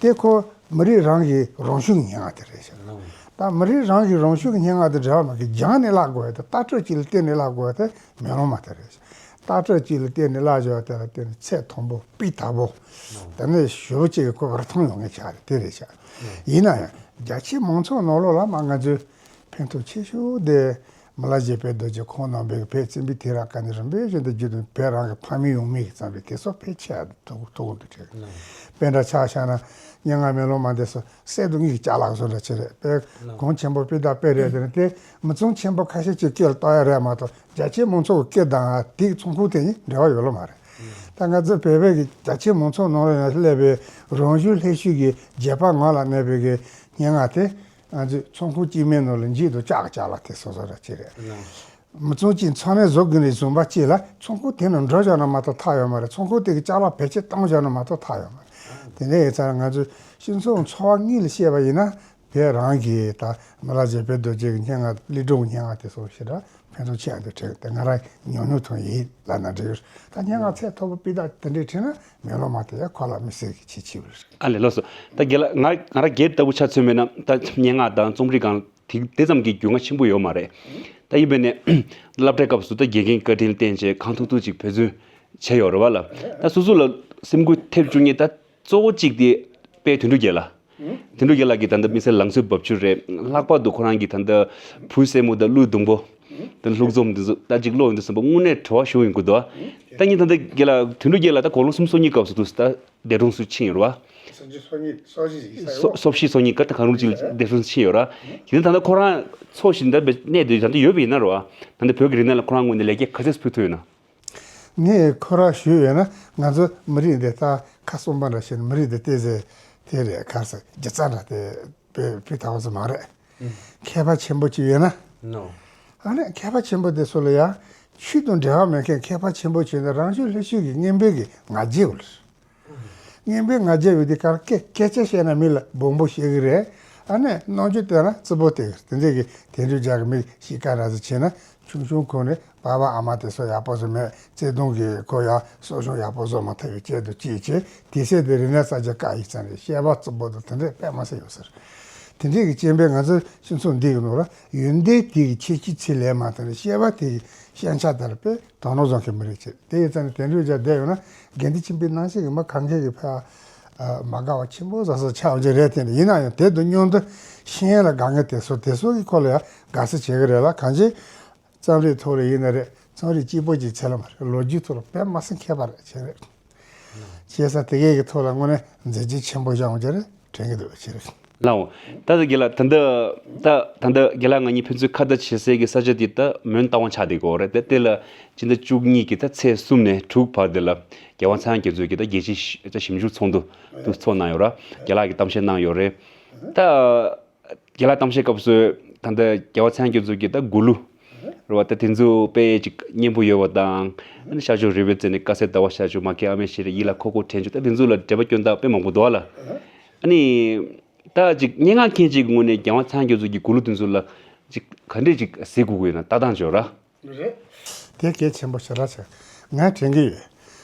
དེ་ཁོ་མི་རིགས་རང་གི་རང་བྱུང་གི་སྙན་ངག་དེ་རེད་ཤག་ད་མི་རིགས་རང་གི་རང་བྱུང་གི་སྙན་ངག་དེ་འབྲེལ་བ་མེད་གི་སྦྱངས་ནས་བཀླག་དགོས་ཡ་དེ་ལྟ་གྲུབ་ཅིག་ལ་བརྟེན་ནས་བཀླག་དགོས་ཡ་དེ་མེ་ལོང་མ་དེ་རེད་ཤག་ལྟ་གྲུབ་ཅིག་ལ་བརྟེན་ནས་བཀླག་བཞག་ཡ་དེ་ལ་བརྟེན་ནས་ཚད་མཐོན་པོ་སྤུས་དག་པོ། དེ་ནས་ཞེ་པོ་ཅིག་གི་ཁོ་བར་མཐོང་ཡོང་ངེས་ཆགས་རེད་དེ་རེད་ཤག་ཡིན་ན་ཡང་རྒྱ་ཆེའི་མང་ཚོགས་ནང་ལོགས་ལ་མ་ང་ཚོའི་ཕན་ཐོགས་ཆེ་ཤོས་དེ་ མི་ལ་བཞད་པའི་རྡོ་རྗེ་ཁོང་རྣམ་པས་བོད་བཙན་པོའི་དུས་རབས་ཀ་ནས་རིམ་པས་བཞིན་དུ་བརྒྱུད་དུ་བོད་རང་གི་ཕ་མེས་ཡང་མེས་ཀྱི་བརྩམས་པའི་དེ་ཚོ་ཕལ་ཆེར་ཐུགས་ཐུགས་དུ་བྲལ། དཔེ་འདྲ་ཆ་བཞག་ན་སྙན་ངག་མེ་ལོང་མ་འདི་ཚོ་གསེར་དང་དངུལ་གྱི་ཅ་ལག་བཟོ་འདྲ་ཅིག་རེད། དཔེ་གོང་ཆེན་པོ་དཔེ་དག་དཔེ་རེད་དེ་ནི་དེ་མི་ཚང་ཆེན་པོ་ཁ་ཤས་ཀྱི་སྐད་ལ་བཏགས་ཡ་རེད་མ་གཏོགས་རྒྱ་ཆེ་མང་ཚོགས་ཀྱི་སྐད་དང་དེའི་ཚོང་ཁུངས་དེ་གཉིས་འབྲེལ་བ་ཡོད་ལོ་མ་རེད། ད་ང་ཚོ་བོད་པའི་གི་རྒྱ་ཆེ་མང་ཚོགས་ནང་ལ་ཡང་སླེབས་པའི་རང་བྱུང་ལྷད་ཤུགས་ཀྱི་རྗེས་དཔག་ངང་ལ་གནས་པའི་གི་སྙན་ངག་དེ། ང་ཚོས་ཚོང་ཁང་དཀྱུས་མའི་ནང་ལ་འགྱིག་དང་ལྕགས་ཀྱི་ཅ་ལག་དེ་སོ་སོ་ར་ཅི་རེད། མི་ཚང་གཅིག་ཚང་མས་བཟོ་དགོས་ནས་བཟོས་པ་གཅིག་ལ་ཚོང་ཁང་དེ་ནང་འགྲོ་བཞག་ན་མ་གཏོགས་ཐབས་ཡོད་མ་རེད། ཚོང་ཁང་དེ་གི་ཅ་ལག་བེད་སྤྱོད་བཏང་བཞག་ན་མ་གཏོགས་ཐབས་ཡོད་མ་རེད། དེ་འདྲ་ཡིན་ཙང་ང་ཚོས་སྤྱི་ཚོགས་འཚོ་བ་དངོས་ལ་བཤད་པ་ཡིན་ན་བོད་རང་གི་ད་མི་ལ་བཞད་པའི་རྡོ་རྗེ་གི་སྙན་ངག་གླིང་སྒྲུང་སྙན་ངག་དེ་སོགས་ཞེ་དྲག་ཕན་ཐོགས་ཆེ་ཡང་དུ་དྲན་དེ་ང་རང་ཉུང་ཉུང་ཐོན་ཡིན་ལབ་ན་འགྲིག་ཡོད། ད་སྙན་ངག་ཚད་མཐོ་པོ་སྤུས་དག་དེ་འདྲས་བྲིས་ན་མེ་ལོང་མ་དེ་ཡང་ཁོ་ལ་མི་སྲིད་ཀྱི་ཆེ་ཆེ་བ་རེད། ཨ་ལས་ལགས་སོ། ད་རྒན་ལགས་ང་ང་རང་སྒེར་ལྟ་བུ་ཆ་མཚོན་པས་ན་ད་སྙན་ངག་དང་རྩོམ་རིག་སྒང་དེ་དེ་ཙམ་གྱི་རྒྱུས་མངའ་ཆེན་པོ་ཡོད་མ་རེད། ད་ཡིན་པས་ནས་སློབ་གྲྭའི་སྐབས་སུ་ད་དགེ་རྒན་བཀའ་དྲིན་བསྟེན་བྱས་གང་ཐུབ་ཐུབ་ཅིག་འབད་བརྩོན་བྱས་ཡོད་རེད་བ་ལ། ད་སོ་སོ་ལ་སེམས་འགུལ་ཐེབས་བཅུག་མཁན་ད་གཙོ་བོ་གཅིག་དེ་དཔལ་དོན་གྲུབ་རྒྱལ་ལགས། དོན་གྲུབ་རྒྱལ་ལགས་ཀྱིས་ད་ལྟ་དམིགས་བསལ་ལང་ཚོའི་རྦབ་ཆུ་རེད། ལྷག་པར་དུ་ཁོ་རང་གིས་ད་ལྟ་བུ་སྲས་མོ་དང་ཀླུའི་སྡོང་པོ་དང་ལྷུག་རྩོམ་འདི་ཚོ་ད་ཅིག་ཀློག་ཡོང་དུས་ཙམ་པ་དངོས་གནས་བྲོ་བ་ཞེ་པོ་ཡོང་གི་འདུག་ད་ངས་ད་ལྟ་རྒན་ལགས་དོན་གྲུབ་རྒྱལ་ལགས་ད་དགུང་ལོ་སུམ་ཅུ་སོ་གཉིས་སྐབས་སུ་འདུག་ད་འདས་གྲོངས་སུ་ཕྱིན་ཡོད་རེད་བ། སོ་བཞི་སོ་གཉིས་སོ་བཞི་ཡིན་ས་ཡོད། སོ་བཞི་སོ་གཉིས་སྐབས་ད་གང་རུང་ཅིག་འདས་གྲོངས་སུ་ཕྱིན་ཡོད་རེད། ཡིན་ན་ད་ལྟ་ཁོ་རང་འཚོ་བཞིན་ད་གནས་དེ་ད་ལྟ་ཡོད་པ་ཡིན་ན་རེད་བ། ད་ལྟ་བོད་ཀྱི་རིག་གནས་ལ་ཁོ་རང་ངོས་ནས་ལེགས་སྐྱེས་ག་ཚད་ཕུལ་ཐུབ་ཡོད་ན། ངས་ཁོ་རང་ཞུས་ཡོད་ན་ང་ཚོ་མི་རིགས་འདི་ད་ཁ་གསུམ་པ་འདྲ་ཞིག་མི་རིགས་འདི་ལྟས་ཟེར་དེ་རེད། ཁ་ཟེར་སྒྱུ་རྩལ་འདྲ་དེ་བོད་བོད་ད་བ་ཚོ་མ་རེད། མཁས་པ་ཆེན་པོ་ཅིག་ཡོད་ན། ཨ་ནི་མཁས་པ་ཆེན་པོ་དེ་ཚོ་ལ་ཡང་ཆོས་དང་འབྲེལ་བ་མེད་མཁན་མཁས་པ་ཆེན་པོ་ཅིག་ནི་རང་བྱུང་ལྷད་ཤུགས་ཀྱི་སྙན་པའི་གི་ང་རྒྱལ་ཡོད། སྙན་པའི་ང་རྒྱལ་ཡོད་དེ་གར་སྐད་སྐད་ཆ་བཤད་ན་མི་ལ་སྦོམ་པོ་བཤད་གི་རེད། ཨ་ནི་རྣམ་འགྱུར་བསྟན་ན་རྩུབ་པོ་བསྟན་གི་རེད། དེ་འདྲའི་གི་དེ་འདྲའི་རྒྱ་གི་མི་གཤིས་ཀ་འདྲ་ཟིག་བྱས་ན་ཆུང་ཆུང་ཁོ་ནས་པ་ཕ་ཨ་མ་དེ་ཚོ་ཡག་པོ་བཟོ་མེད། བརྩེ་དུང་གི་ཁོ་ཡང་གསོ་སྐྱོང་ཡག་པོ་བཟོ་མ་ཐུབ་པའི་ཆེད་དུ་ཅིའི་ཆེད་དེ་སྲིད་དེ་རིག་གནས་གསར་བརྗེ་བཀག་ཡིག་ཚང་རེད། བཤད་པ་རྩུབ་པོ་དང་དེ་འདྲའི་དཔེ་མ་སྲིད་ཡོད་ཟེར། དེ་འདྲའི་གི་རྐྱེན་པས་ང་ཚོའི་སྤྱི་ཚོགས་འདི་གི་ནང་ལ་ཡོན་ཏན་དེ་གི་ཁྱད་ཆོས་ཚིག་ལས་མ་ཐོན་ནས་བཤད་པ་དེ་གི་ཤན་ཆ་དར་པས་དོ་སྣང་བཟང་གི་མི་རིགས་ཆེ། དེ་ཡི་ཚ་ནས་དེ་འདྲའི་རྒྱ་བསྡད་ཡོད་ན་དགེ་འདུན་ཆེན་པོའི་ནང་བཞིན་གི་མི་གང་གས་གི་ཕ་མ་དགའ་བ་ཆེན་པོ་བཟོ་ས་ཆགས་འཇོག་རེད། དེ་འདྲ་ཡིན་ན་ཡང་དེ་དུ་སྙོན་དུ་ཤེས་ཡོན་ལ་དགའ་ངེས་དེ་ཚོ་དེ་ཚོ་གི་ཁོ་ལ་ཡང་དགའ་ས་བྱེད་གི་རེད་ལ། གང་ཅི་རྩོམ་རིག་ཐོག་ལ་ཡིན་ན་རེད། རྩོམ་རིག་སྐྱིད་པོ་ཅིག་ཚད་ལ་མ་རེད། ལོ་རྒྱུས་ཐོག་ལ་དཔེ་མ་སྲིད་མཁས་པ་རེད་ཆེ་རེད། བྱས་ཙང་དེ་གས་ཀྱི་ཐོག་ལ་དངོས་གནས་མཛད་རྗེས་ཆེན་པོ་བཞག་འོང་རྒྱུ་རེད་དྲན་གྱི་འདུག་ཆེ་རེད། ལའོ། ད་ལྟ་རྒན་ལགས་ད་ལྟ་ད་ད་ལྟ་རྒན་ལགས་ང་གཉིས་ཕན་ཚུན་ཁ་བརྡ་བྱེད་སའི་གི་ས་ཆ་འདི་ད་མོན་རྟ་དབང་ཆགས་བསྡད་ཀྱི་ཡོད་རེད། ད་དེ་ལ་སྤྱི་ཟླ་བཅུ་གཉིས་ཀྱི་ད་ཚེས་གསུམ་ནས་དྲུག་བར་དེ་ལ་རྒྱལ་བ་ཚངས་དབྱངས་རྒྱ་མཚོས་ཀྱི་ད་རྒྱལ་སྤྱིའི་ཞི་ད་ཞིབ་འཇུག་ཚོགས་འདུ་འདུ་ཚོགས་གནང་ཡོད་ར། རྒན་ལགས་ཀྱིས་གཏམ་བཤད་གནང་ཡོད་རེད། ད། རྒན་ལགས་གཏམ་བཤད་སྐབས་སུ་ད་ལྟ་རྒྱལ་བ་ཚངས་དབྱངས་རྒྱ་མཚོ་གི་ད་མགུར་གླུ་རེད་བ། ད་དེ་ཚོ་དཔེ་ཅིག་སྙན་པོ་ཡོད་པ་དང་། ཨ་ནི་ཤར་ཕྱོགས་རི་བོའི་རྩེ་ནས་དཀར་གསལ་ཟླ་བ་ཤར་བྱུང་། མ་སྐྱེས་ཨ་མའི་ཞལ་རས་ཡིད་ལ་འཁོར་འཁོར་དྲན་བྱུང་། ད་དེ་ཚོ་ལ་འགྲེལ་པ་སྐྱོན་སྟངས་དཔེ་མང་པོ་འདུག་བ་ལ། ཨ་ནི་ད་ཅིག་སྙན་ངག་མཁན་ཅིག་གི་ངོས་ནས་རྒྱལ་བ་ཚངས་དབྱངས་རྒྱ་མཚོ་གི་མགུར་གླུ་དེ་ཚོ་ལ་ཅིག་ག་འདྲས་ཅིག་གཟིགས་དགོས་ཀྱི་ཡོད་ན་ལྟ་སྟངས་བྱོས་ར། རེད། དེ་གལ་ཆེན་པོ་ཞེ་དྲག་ཆེ། ང་དྲན་གྱི་ཡོད།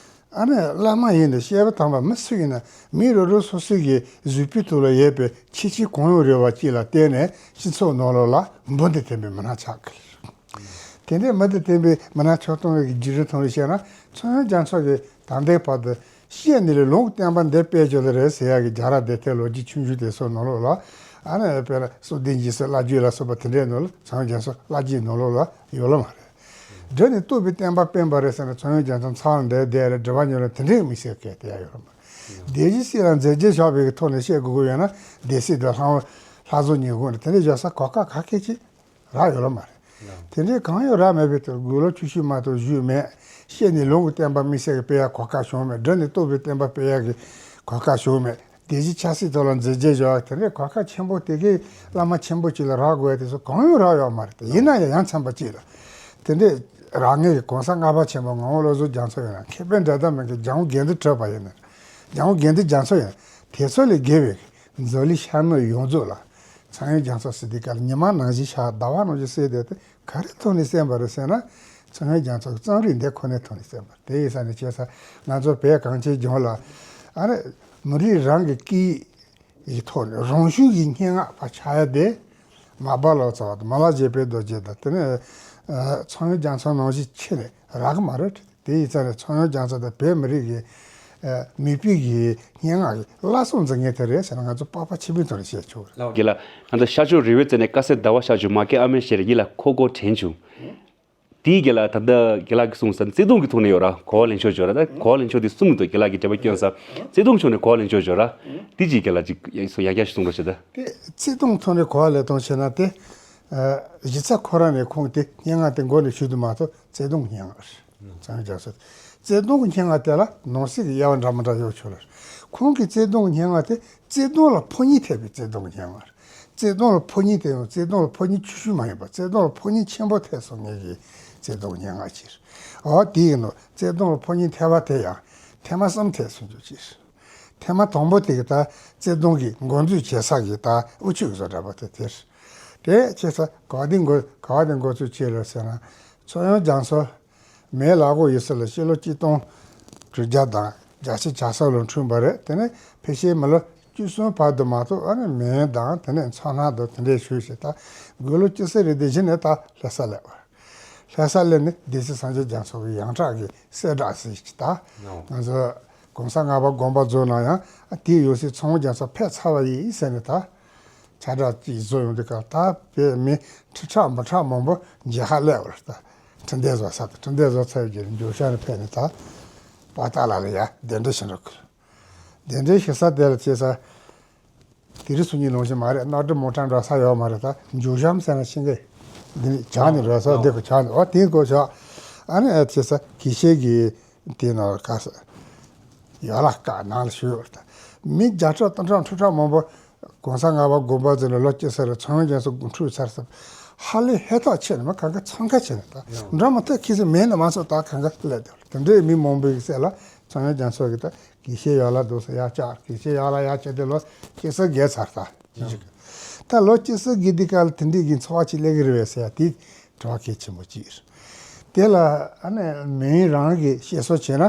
ཨ་ནི་བླ་མ་ཡིན་ནའི་སྐྱེས་བུ་དམ་པ་མི་སུ་ཡིན་ན་མི་རེ་རེ་སོ་སོ་གི་གཟུགས་པོའི་ཐོག་ལ་ཡོད་པའི་ཁྱད་ཆོས་གང་ཡང་རེ་བ་གཅིག་ལ་བརྟེན་ནས་སྤྱི་ཚོགས་ནང་ལོགས་ལ་འབུ་འདི་འཐེན་པའི་མི་སྣ་ཆགས་ཀྱི་རེད། དེ་འདྲའི་མི་འདི་འཐེན་པའི་མི་སྣ་ཆགས་སྟངས་ཀྱི་རྒྱུ་རུ་མཐོང་རེ་བཤད་ན་ཚངས་དབྱངས་རྒྱ་མཚོ་གི་ད་ལྟའི་བར་དུ་བཤད་ནི་ལས་ལུང་གི་བསྟན་པ་འདི་སྤེལ་རྒྱུ་ལ་རེད་ཟེར་ཡག་གི་རྒྱ་ར་སྡེ་ཐེ་ལོ་རྒྱུས་ཆུང་ཆུང་དེ་ཚོ་ནང་ལོགས་ལ་ཨ་ནི་དཔེར་ན་སོ་བདུན་རྗེས་སུ་བླ་བརྒྱུད་ལ་སོགས་པ་དེ་འདྲའི་ནང་ལ་ཚངས་དབྱངས་རྒྱ་མཚོ་བླ་བརྒྱུད་ནང་ལོགས་ལ་ཡོད་ལ་མ་རེད། སྒྲ་ནི་རྟོགས་པའི་བསྟན་པ་སྤེལ་བ་རེད་ཟེར་ན་ཚངས་དབྱངས་རྒྱ་མཚོ་ཚང་འདྲ་བསྡད་རེད། སྒྲ་པ་ཉོན་ལ་དེ་འདྲའི་དམིགས་བསལ་སྐད་དེ་ཡང་ཡོད་ལ་མ་རེད། སྡེ་བཞི་སྲིད་ལ་མཛད་རྗེས་བཞག་པའི་ཐོག་ནས་བཤད་དགོས་ཀྱི་ཡོད་ན་སྡེ་སྲིད་དང་ལྷ་ལྷ་བཟོ་ཉིན་གུང་རེད། དེ་འདྲའི་བཞག་ས་གོ་སྐབས་ག་གེ་ཅིག་རག་ཡོད་ལ་མ་རེད། དེ་འདྲའི་གང་ཡང་རག་མེད་པའི་དུས་དགུང་ལོ་ཆུང་ཤོས་མ་གཏོགས་བཞུགས་མེད། བཤད་ནི་ལུང་གི་བསྟན་པ་དམིགས་བསལ་གྱི་སྤེལ་ཡག་གོ་སྐབས་བྱུང་མེད། སྒྲ་ནི་རྟོགས་པའི་བསྟན་པ་སྤེལ་ཡག་གི་གོ་སྐབས་བྱུང་མེད། སྡེ་བཞི་ཆབ་སྲིད་ཐོག་ལ་མཛད་རྗེས་བཞག་དེ་འདྲའི་གོ་སྐབས་ཆེན་པོ་དེ་གའི་བླ་མ་ཆེན་པོ་ཅིག་ལ་རག་དགོས་ཡ་དེ་ཚོ་གང་ཡང་རག་ཡོད་མ་རེད། ཡིན་ན་ཡང་ཡ་མཚན་པ་ཅིག་ལ་དེ་འདྲའི་རག་ངེས་ཀྱི་གོང་ས་ལྔ་པ་ཆེན་པོ་ངག་དབང་བློ་བཟང་རྒྱ་མཚོ་ཡིན་ན་མཁས་པའི་འགྲན་ཟླ་མེད་མཁན་རྒྱལ་དབང་དགེ་འདུན་གྲུབ་པ་ཡིན་ན་རྒྱལ་དབང་དགེ་འདུན་རྒྱ་མཚོ་ཡིན་ན་དེ་ཚོ་ལས་བརྒལ་བའི་འཛམ་གླིང་ཤར་ནུབ་ཡོངས་རྫོགས་ལ། ཚངས་དབྱངས་རྒྱ་མཚོ་ཟེར་དུས་སྐབས་ལ་ཉི་མ་ནང་བཞིན་ཤར་ཟླ་བ་ནང་བཞིན་གསལ་བསྡད་དེ་ག་རེ་ཐོག་ནས་གསན་པ་རེད་ཟེར་ན། ཚངས་དབྱངས་རྒྱ་མཚོ་གི་རྩོམ་རིག་འདི་ཁོ་ནའི་ཐོག་ནས་གསན་པ་རེད། དེ་ཡིན་ས་ནས་བྱས་ཙང་ང་ཚོ་བོད་གངས་ཅན་ལྗོངས་ལ་ཨ་རེ་མི་རིགས་རང་གི་སྐད་ཡིག་ཐོག་ནས་རང་གཞུང་གི་སྙན་ངག་པ་ཆགས་ཡ་དེ་མར་པ་ལོ་ཙཱ་བ་དང་མི་ལ་བཞད་པའི་རྡོ་རྗེ་དང་དེ་ནས་ཚངས་དབྱངས་རྒྱ་མཚོ་ནང་བཞིན་ཁྱོན་ནས་རག་གི་མ་རེད། དེ་ཡིན་ཙང་ནས་ཚངས་དབྱངས་རྒྱ་མཚོ་དང་བོད་མི་རིགས་ཀྱི་ མི་སྤུས་ཀྱི་སྙན་ངག་གི་བླ་སྲོག་འཛིན་མཁན་དེ་རེད་ཟེར་ན་ང་ཚོ་དཔག་པ་ཆེན་པོའི་ཐོག་ནས་བཤད་ཆོག་རེད། རྒན་ལགས། ང་ཚོ་ཤར་ཕྱོགས་རི་བོའི་རྩེ་ནས་དཀར་གསལ་ཟླ་བ་ཤར་བྱུང་། མ་སྐྱེས་ཨ་མའི་ཞལ་རས་ཡིད་ལ་འཁོར་འཁོར་དྲན་བྱུང་། དེའི་རྒན་ལགས་ད་ལྟ་རྒན་ལགས་ཀྱིས་གསུངས་ས་བརྩེ་དུང་གི་ཐོག་ནས་ཡོད་ར། གོ་བ་ལེན་ཆོག་བརྗོད་ར། ད་གོ་བ་ལེན་ཆོག་དེ་གསུམ་གྱི་ཐོག་རྒན་ལགས་ཀྱིས་འགྲེལ་པ་བསྐྱོན་ས་བརྩེ་དུང་ཕྱོགས་ནས་གོ་བ་ལེན་ཆོག་བརྗོད་ར། དེ་ཅིག་རྒན་ལགས་ཅིག་ཡག་ཡག་ཤོས་གསུང་རོགས་བྱེད་ད། དེ་བརྩེ་དུང་ཐོག་ནས་གོ་བ་ལེན་སྟངས་བྱས་ན་དེ། གཞི་རྩ་ཁོ་རང་ནས་ཁོང་དེ་སྙན་ངག་དེ་མགོ་ནས་མཇུག་ཏུ་མ་གཏོགས་བརྩེ་དུང་གི་སྙན་ངག་རེད། ཚངས་དབྱངས་རྒྱ་མཚོ། བརྩེ་དུང་གི་སྙན་ངག་དེ་ལ་ནང་གསེས་ཀྱི་དབྱེ་བ་འདྲ་མི་འདྲ་ཡོད་ཆོག་ལ། ཁོང་གི་བརྩེ་དུང་གི་སྙན་ངག་དེ་བརྩེ་དུང་ལ་ཕོ་ཉ་ཐེབས་པའི་བརྩེ་དུང་གི་སྙན་ངག་རེད། བརྩེ་དུང་ལ་ཕོ་ཉ་དེ་ཡང་བརྩེ་དུང་ལ་ཕོ་ཉ་ཆུང་ཆུང་མ་ཡིན་པ་བརྩེ་དུང་ལ་ཕོ་ཉ་ཆེན་པོ་ཐེབས་སོང་ངེས་ཀྱི་བརྩེ་དུང་གི་སྙན་ངག་ཅིག་རེད། འོ་དེ་ཡིན་ནོ་བརྩེ་དུང་ལ་ཕོ་ཉ་ཐེབས་པ་དེ་ཡང་ཐེངས་མ་གསུམ་ཐེབས་སོང་རྒྱུ་ཅིག་རེད། ཐེངས་མ་དང་པོ་དེ་གི་ད་བརྩེ་དུང་གི་འགོ་འཛུགས་བྱེད་ས་གི་ད་དབུ་ཁྱུད་ཀྱི་བཟོ་འདྲ་པོ་དེ་དེ་རེད། དེ་བྱས་ཙང་ག་བ་དེ་འགོ་ག་བ་དེ་འགོ་ཚུགས་བྱས་ལ་ཟེར་ན། ཚངས་དབྱངས་རྒྱ་མཚོ་མེའི་ལ་གོ་ཡི་སི་ལ་ཕྱི་ལོ་གཅིག་སྟོང་དྲུག་བརྒྱ་དང་བརྒྱད་ཅུ་གྱ་གསུམ་ལོ་འཁྲུངས་པ་རེད། དེ་ནས་ཕལ་ཆེར་མི་ལོ་བཅུ་གསུམ་བར་དུ་མ་གཏོགས་ཨ་ནི་མེ་དང་དེ་ནས་མཚོ་སྣ་དང་དེ་འདྲས་བཞུགས་ཤིང་ད་དགུང་ལོ་བཅུ་གསུམ་རེད་དེ་གཞི་ནས་ད་ལྷ་ས་སླེབས་པ། ལྷ་ས་སླེབས་ནས་སྡེ་སྲིད་སངས་རྒྱས་རྒྱ་མཚོ་གི་ཡོངས་གྲགས་ཀྱི་གསལ་བསྒྲགས་ཟེར་ཞིག་ད། ང་ཚོ་གོང་ས་ལྔ་པ་དགོངས་པ་རྫོགས་ན་ཡང་དེའི་ཡང་སྲིད་ཚངས་དབྱངས་རྒྱ་མཚོ་ཕེབས་ཚར་བ་ཡིན་ཟེར་ནས་ད། ཁྱབ་བསྒྲགས་ཅིག་བཟོ་ཡོང་དུས་སྐབས་ད་བོད་མི་ཁྲི་ཕྲག་མི་ཕྲག་མང་པོ་མཇལ་ཁ་སླེབས་པ་རེད་ད། ཁྲི་འདོན་བཟོ་ས་དང་ཁྲི་འདོན་བཟོ་ཚར་རྗེས་མཇུག་ཤར་ནས་ཕེབས་ནས་ད། པོ་ཏཱ་ལ་ལ་ཡར་གདན་འདྲེན་ཞུ་འགྲོ་གི་རེད། གདན་འདྲེན་ཞུ་ས་དེ་ལ་བྱས་ས། དེ་རིང་སང་ཉིན་ནང་བཞིན་མ་རེད། གནམ་གྲུ་མོ་ཊ་འགྲོ་ས་ཡོད་མ་རེད་ད། མཇུག་ཤར་ཟེར་ན་ཤེས་གི་འདི་ནས་བྱང་ནས་འགྲོ་ས་འདི་གི་བྱང་ནས་འོ་དེའི་སྐོར་ཆོག་ཨ་ནི་ཨ་བྱས་ས་དགེ་བཤེས་ཀྱི། དེ་ནང་ལ་ག་ས་ཡོད་ལ་ཀ་ནང་ལ་ཞུ་ཡོད་ལ། མི་བརྒྱ་ཕྲག་སྟོང་ཕྲག་ཁྲི་ཕྲག་མང་པོ་གོང་ས་ལྔ་པ་དགོངས་པ་རྫོགས་ནས་ལོ་གཅིག་ཙམ་རེ་ཚངས་དབྱངས་རྒྱ་མཚོ་དགུང་ཁྲུས་ཚར་ས་ཧ་ལས་ཧེ་ཐག་ཆད་ནས་མ་གང་ག་འཚང་ཁ་ཆད་ནས་ད་འགྲོ་མ་ཐུབ་ཁྱི་སེ་མེད་ནས་མ་སོང་ད་གང་ག་སླེབས་དེ་དེ་འདྲའི་མི་མང་པོའི་སྲས་ལ་ཚངས་དབྱངས་རྒྱ་མཚོ་གི་ད་དགེ་བཤེས་ཡོད་ལ་འདུག་ས་ཡར་བཅར་དགེ་བཤེས་ཡོད་ལ་ཡར་བཅར་དེ་ལོ་གཅིག་ཙམ་བརྒལ་ཚར་ད་ཅི་ཞིག་ད་ལོ་གཅིག་ཙམ་བརྒལ་དུས་སྐབས་ལ་དེ་འདྲའི་གི་འཚོ་བ་ཅིག་སླེབས་ཀྱི་རེད་བས་ཟེར་ཡ་དེ། དྲི་བ་གལ་ཆེན་པོ་གཅིག་རེད། དེ་ལ་ཨ་ནི་མིང་རང་གི་བཤད་སྲོལ་བྱས་ན།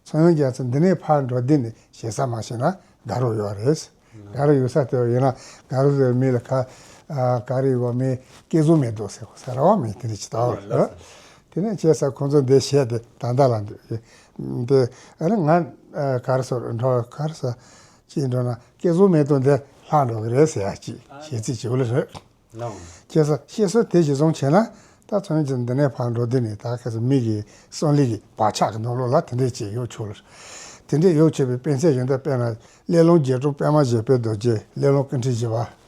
ཚངས་དབྱངས་རྒྱ་མཚོ་འདི་ནས་ཕར་འགྲོ་དུས་ནས་ཞེ་ས་མ་བྱས་ན་དགའ་རབ་ཡོད་རེད། དགའ་རབ་ཡོད་ས་དེ་ཡིན་ན་དགའ་རབ་ཟེར་མི་ལ་ཁ་ཨ་ག་རེ་ཡོད་མི་སྐལ་བཟང་མེ་ཏོག་ཟེར་ས་ར་བ་མི་དེ་འདྲ་ཅིག་ད་བར་རེད། དེ་ནས་བྱས་ས་ཁོང་ཚོ་འདི་བཤད་དེ་ད་ལྟ་ལ་འདུག་དེ་ཨ་ནི་ང་ཨ་ག་རེ་ཟེར་འགྲོ་ག་རེ་ཟེར་ཅིག་འགྲོ་ན་སྐལ་བཟང་མེ་ཏོག་འདི་ལྷག་འགྲོ་གི་རེད་ཟེར་ཡ་ཅིག་བཤད་ཚིག་བྱེད་འོ་ལེ་རེད། ལགས། བྱས་ཙང་བཤད་སྲོལ་དེ་གཞིར་བཟུང་བྱས་ན་ད་ཚངས་དབྱངས་འདི་ནས་ཕར་འགྲོ་དུས་ནས་ད་ག་ཚོད་མི་གི་བསམ་བློ་གི་བག་ཆགས་ཀྱི་ནང་ལོགས་ལ་དེ་འདྲས་བྱས་ཡོད་ཆོག་ལ། དེ་འདྲས་ཡོད་ཆོག་པའི་དཔེ་མཚོན་གཞན་དག་དཔེར་ན་སླེ་ལུང་རྗེ་དྲུང་པདྨ་བཞད་པའི་རྡོ་རྗེ་སླེ་ལུང་སྐུ་ཕྲེང་བཞི་པ།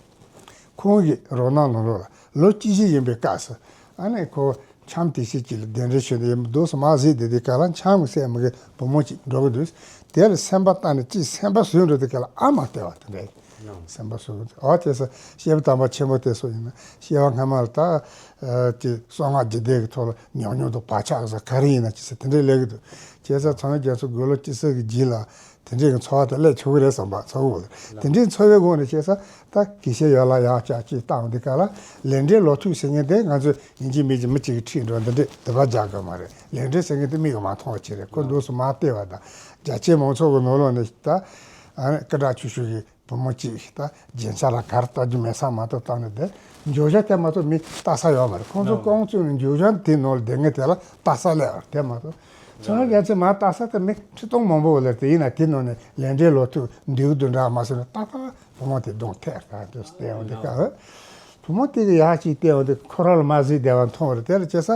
ཁོང་གི་རོ་སྣང་ནང་ལོགས་ལ་ལོ་གཅིག་བཞི་ཡིན་པའི་སྐབས་སུ་ཨ་ནི་ཁོ། འཆམ་དེ་ཤེད་ཅིག་ལ་གདན་འདྲེན་ཞུས་ཏེ་ཡིན་འདུག་སེ་མར་གཟིགས་བསྡད་དུས་སྐབས་ལ་འཆམ་གྱི་སྲས་མོ་གི་བུ་མོ་ཅིག་འགྲོ་གི་འདུག་དེ་ལ་སེམས་པ་བཏང་ནས་ཅིག་སེམས་པ་ཟུག་འགྲོ་དུས་སྐབས་ལ་ཨ་མ་སྟེར་བ་དེ་འདྲ་ཡིན། སེམས་པ་ཟུག་འོ་དེ་སེ་སྐྱེས་བུ་དམ་པ་ཆེན་པོ་དེ་ཚོ་ཡིན་ན་སྐྱེ་བ་སྔ་མ་ལ་ད་ཅིག་གསང་སྔགས་རྒྱུད་སྡེ་གི་ཐོག་ལ་ཉམས་མྱོང་དང་བག་ཆགས་ཟེར་ག་རེ་ཡིན་ན་ཅི་ཟེར་དེ་འདྲའི་སླེབས་ཀྱི་འདུག་བྱས་ཙང་ཚངས་དབྱངས་རྒྱ་མཚོ་དགུང་ལོ་བཅུ་གསུམ་གྱི་རྗེས་ལ། དེ་འདྲའི་གི་འཚོ་བ་དེ་སླེབས་ཆོག་གི་རེད་བསམ་པ་ཚོར་གི་ཡོད་རེད། དེ་འདྲའི་འཚོ་བའི་སྒོ་ནས་བཤད་ས་ད་དགེ་བཤེས་ཡོད་ལ་ཡག་ཅག་ཅིག་བཏང་འདི་ག་ལ་ལས་འབྲས་ལོ་ཐུག་ཟེར་མཁན་དེ་ང་ཚོས་ཡིན་གཅིག་མིན་གཅིག་མི་གཅིག་གིས་ཁྲིད་འགྲོ་འདི་འདྲའི་སྡིག་པ་རྒྱག་དགོས་མ་རེད། ལས་འབྲས་ཟེར་མཁན་དེ་མིག་གིས་མ་མཐོང་བ་ཅིག་རེད། ཁོ་འདུག་སེ་མར་བལྟས་པ་དང་རྒྱ་ཆེ་མང་ཚོགས་ཀྱི་ནང་ལོགས་ནས་ད་ཨ་ནི་སྐུ་དྲག་ཆུང་ཆུང་གི་བུ་མོ་གཅིག་ད་རྒྱན་ཆ་ལ་གར་ལྟ་རྒྱུ་མེད་ས་མ་གཏོགས་བཏང་ནས་བསྡད་འགྱོད་བཤགས་དེ་མ་གཏོགས་མི་ལྟ་ས་ཡོད་མ་རེད། ཁོང་ཚོ་རྐང་བཙུགས་ནས་འགྱོད་བཤགས་དེ་ནང་ལ་བསྡད་མཁན་དེ་ལ་ལྟ་ས་སླེབས་པ་དེ་མ་གཏོགས། ཚོང་རྒྱ་ཚེ་མ་ལྟ་ས་དེ་མི་ཁྲི་སྟོང་མང་པོ་ལ་དེ་ཡིན་ན་དེ་ནང་ནས་ལས་འབྲས་ལོ་ཐུག་འདུག་འདུག་འདྲ་མ་སོང་ན་ཏག་ཏག་བུ་མོ་དེ་གདོང་ཐད་ཀ་དུ་བལྟས་འོང་དེ་ཀ་བུ་མོ་དེ་གི་ཡག་ཅིག་བལྟས་འོང་དེ་ཁོ་རང་ལ་མ་གཟིགས་བསྡད་པ་མཐོང་བ་རེད། དེ་ལ་བྱས་ས་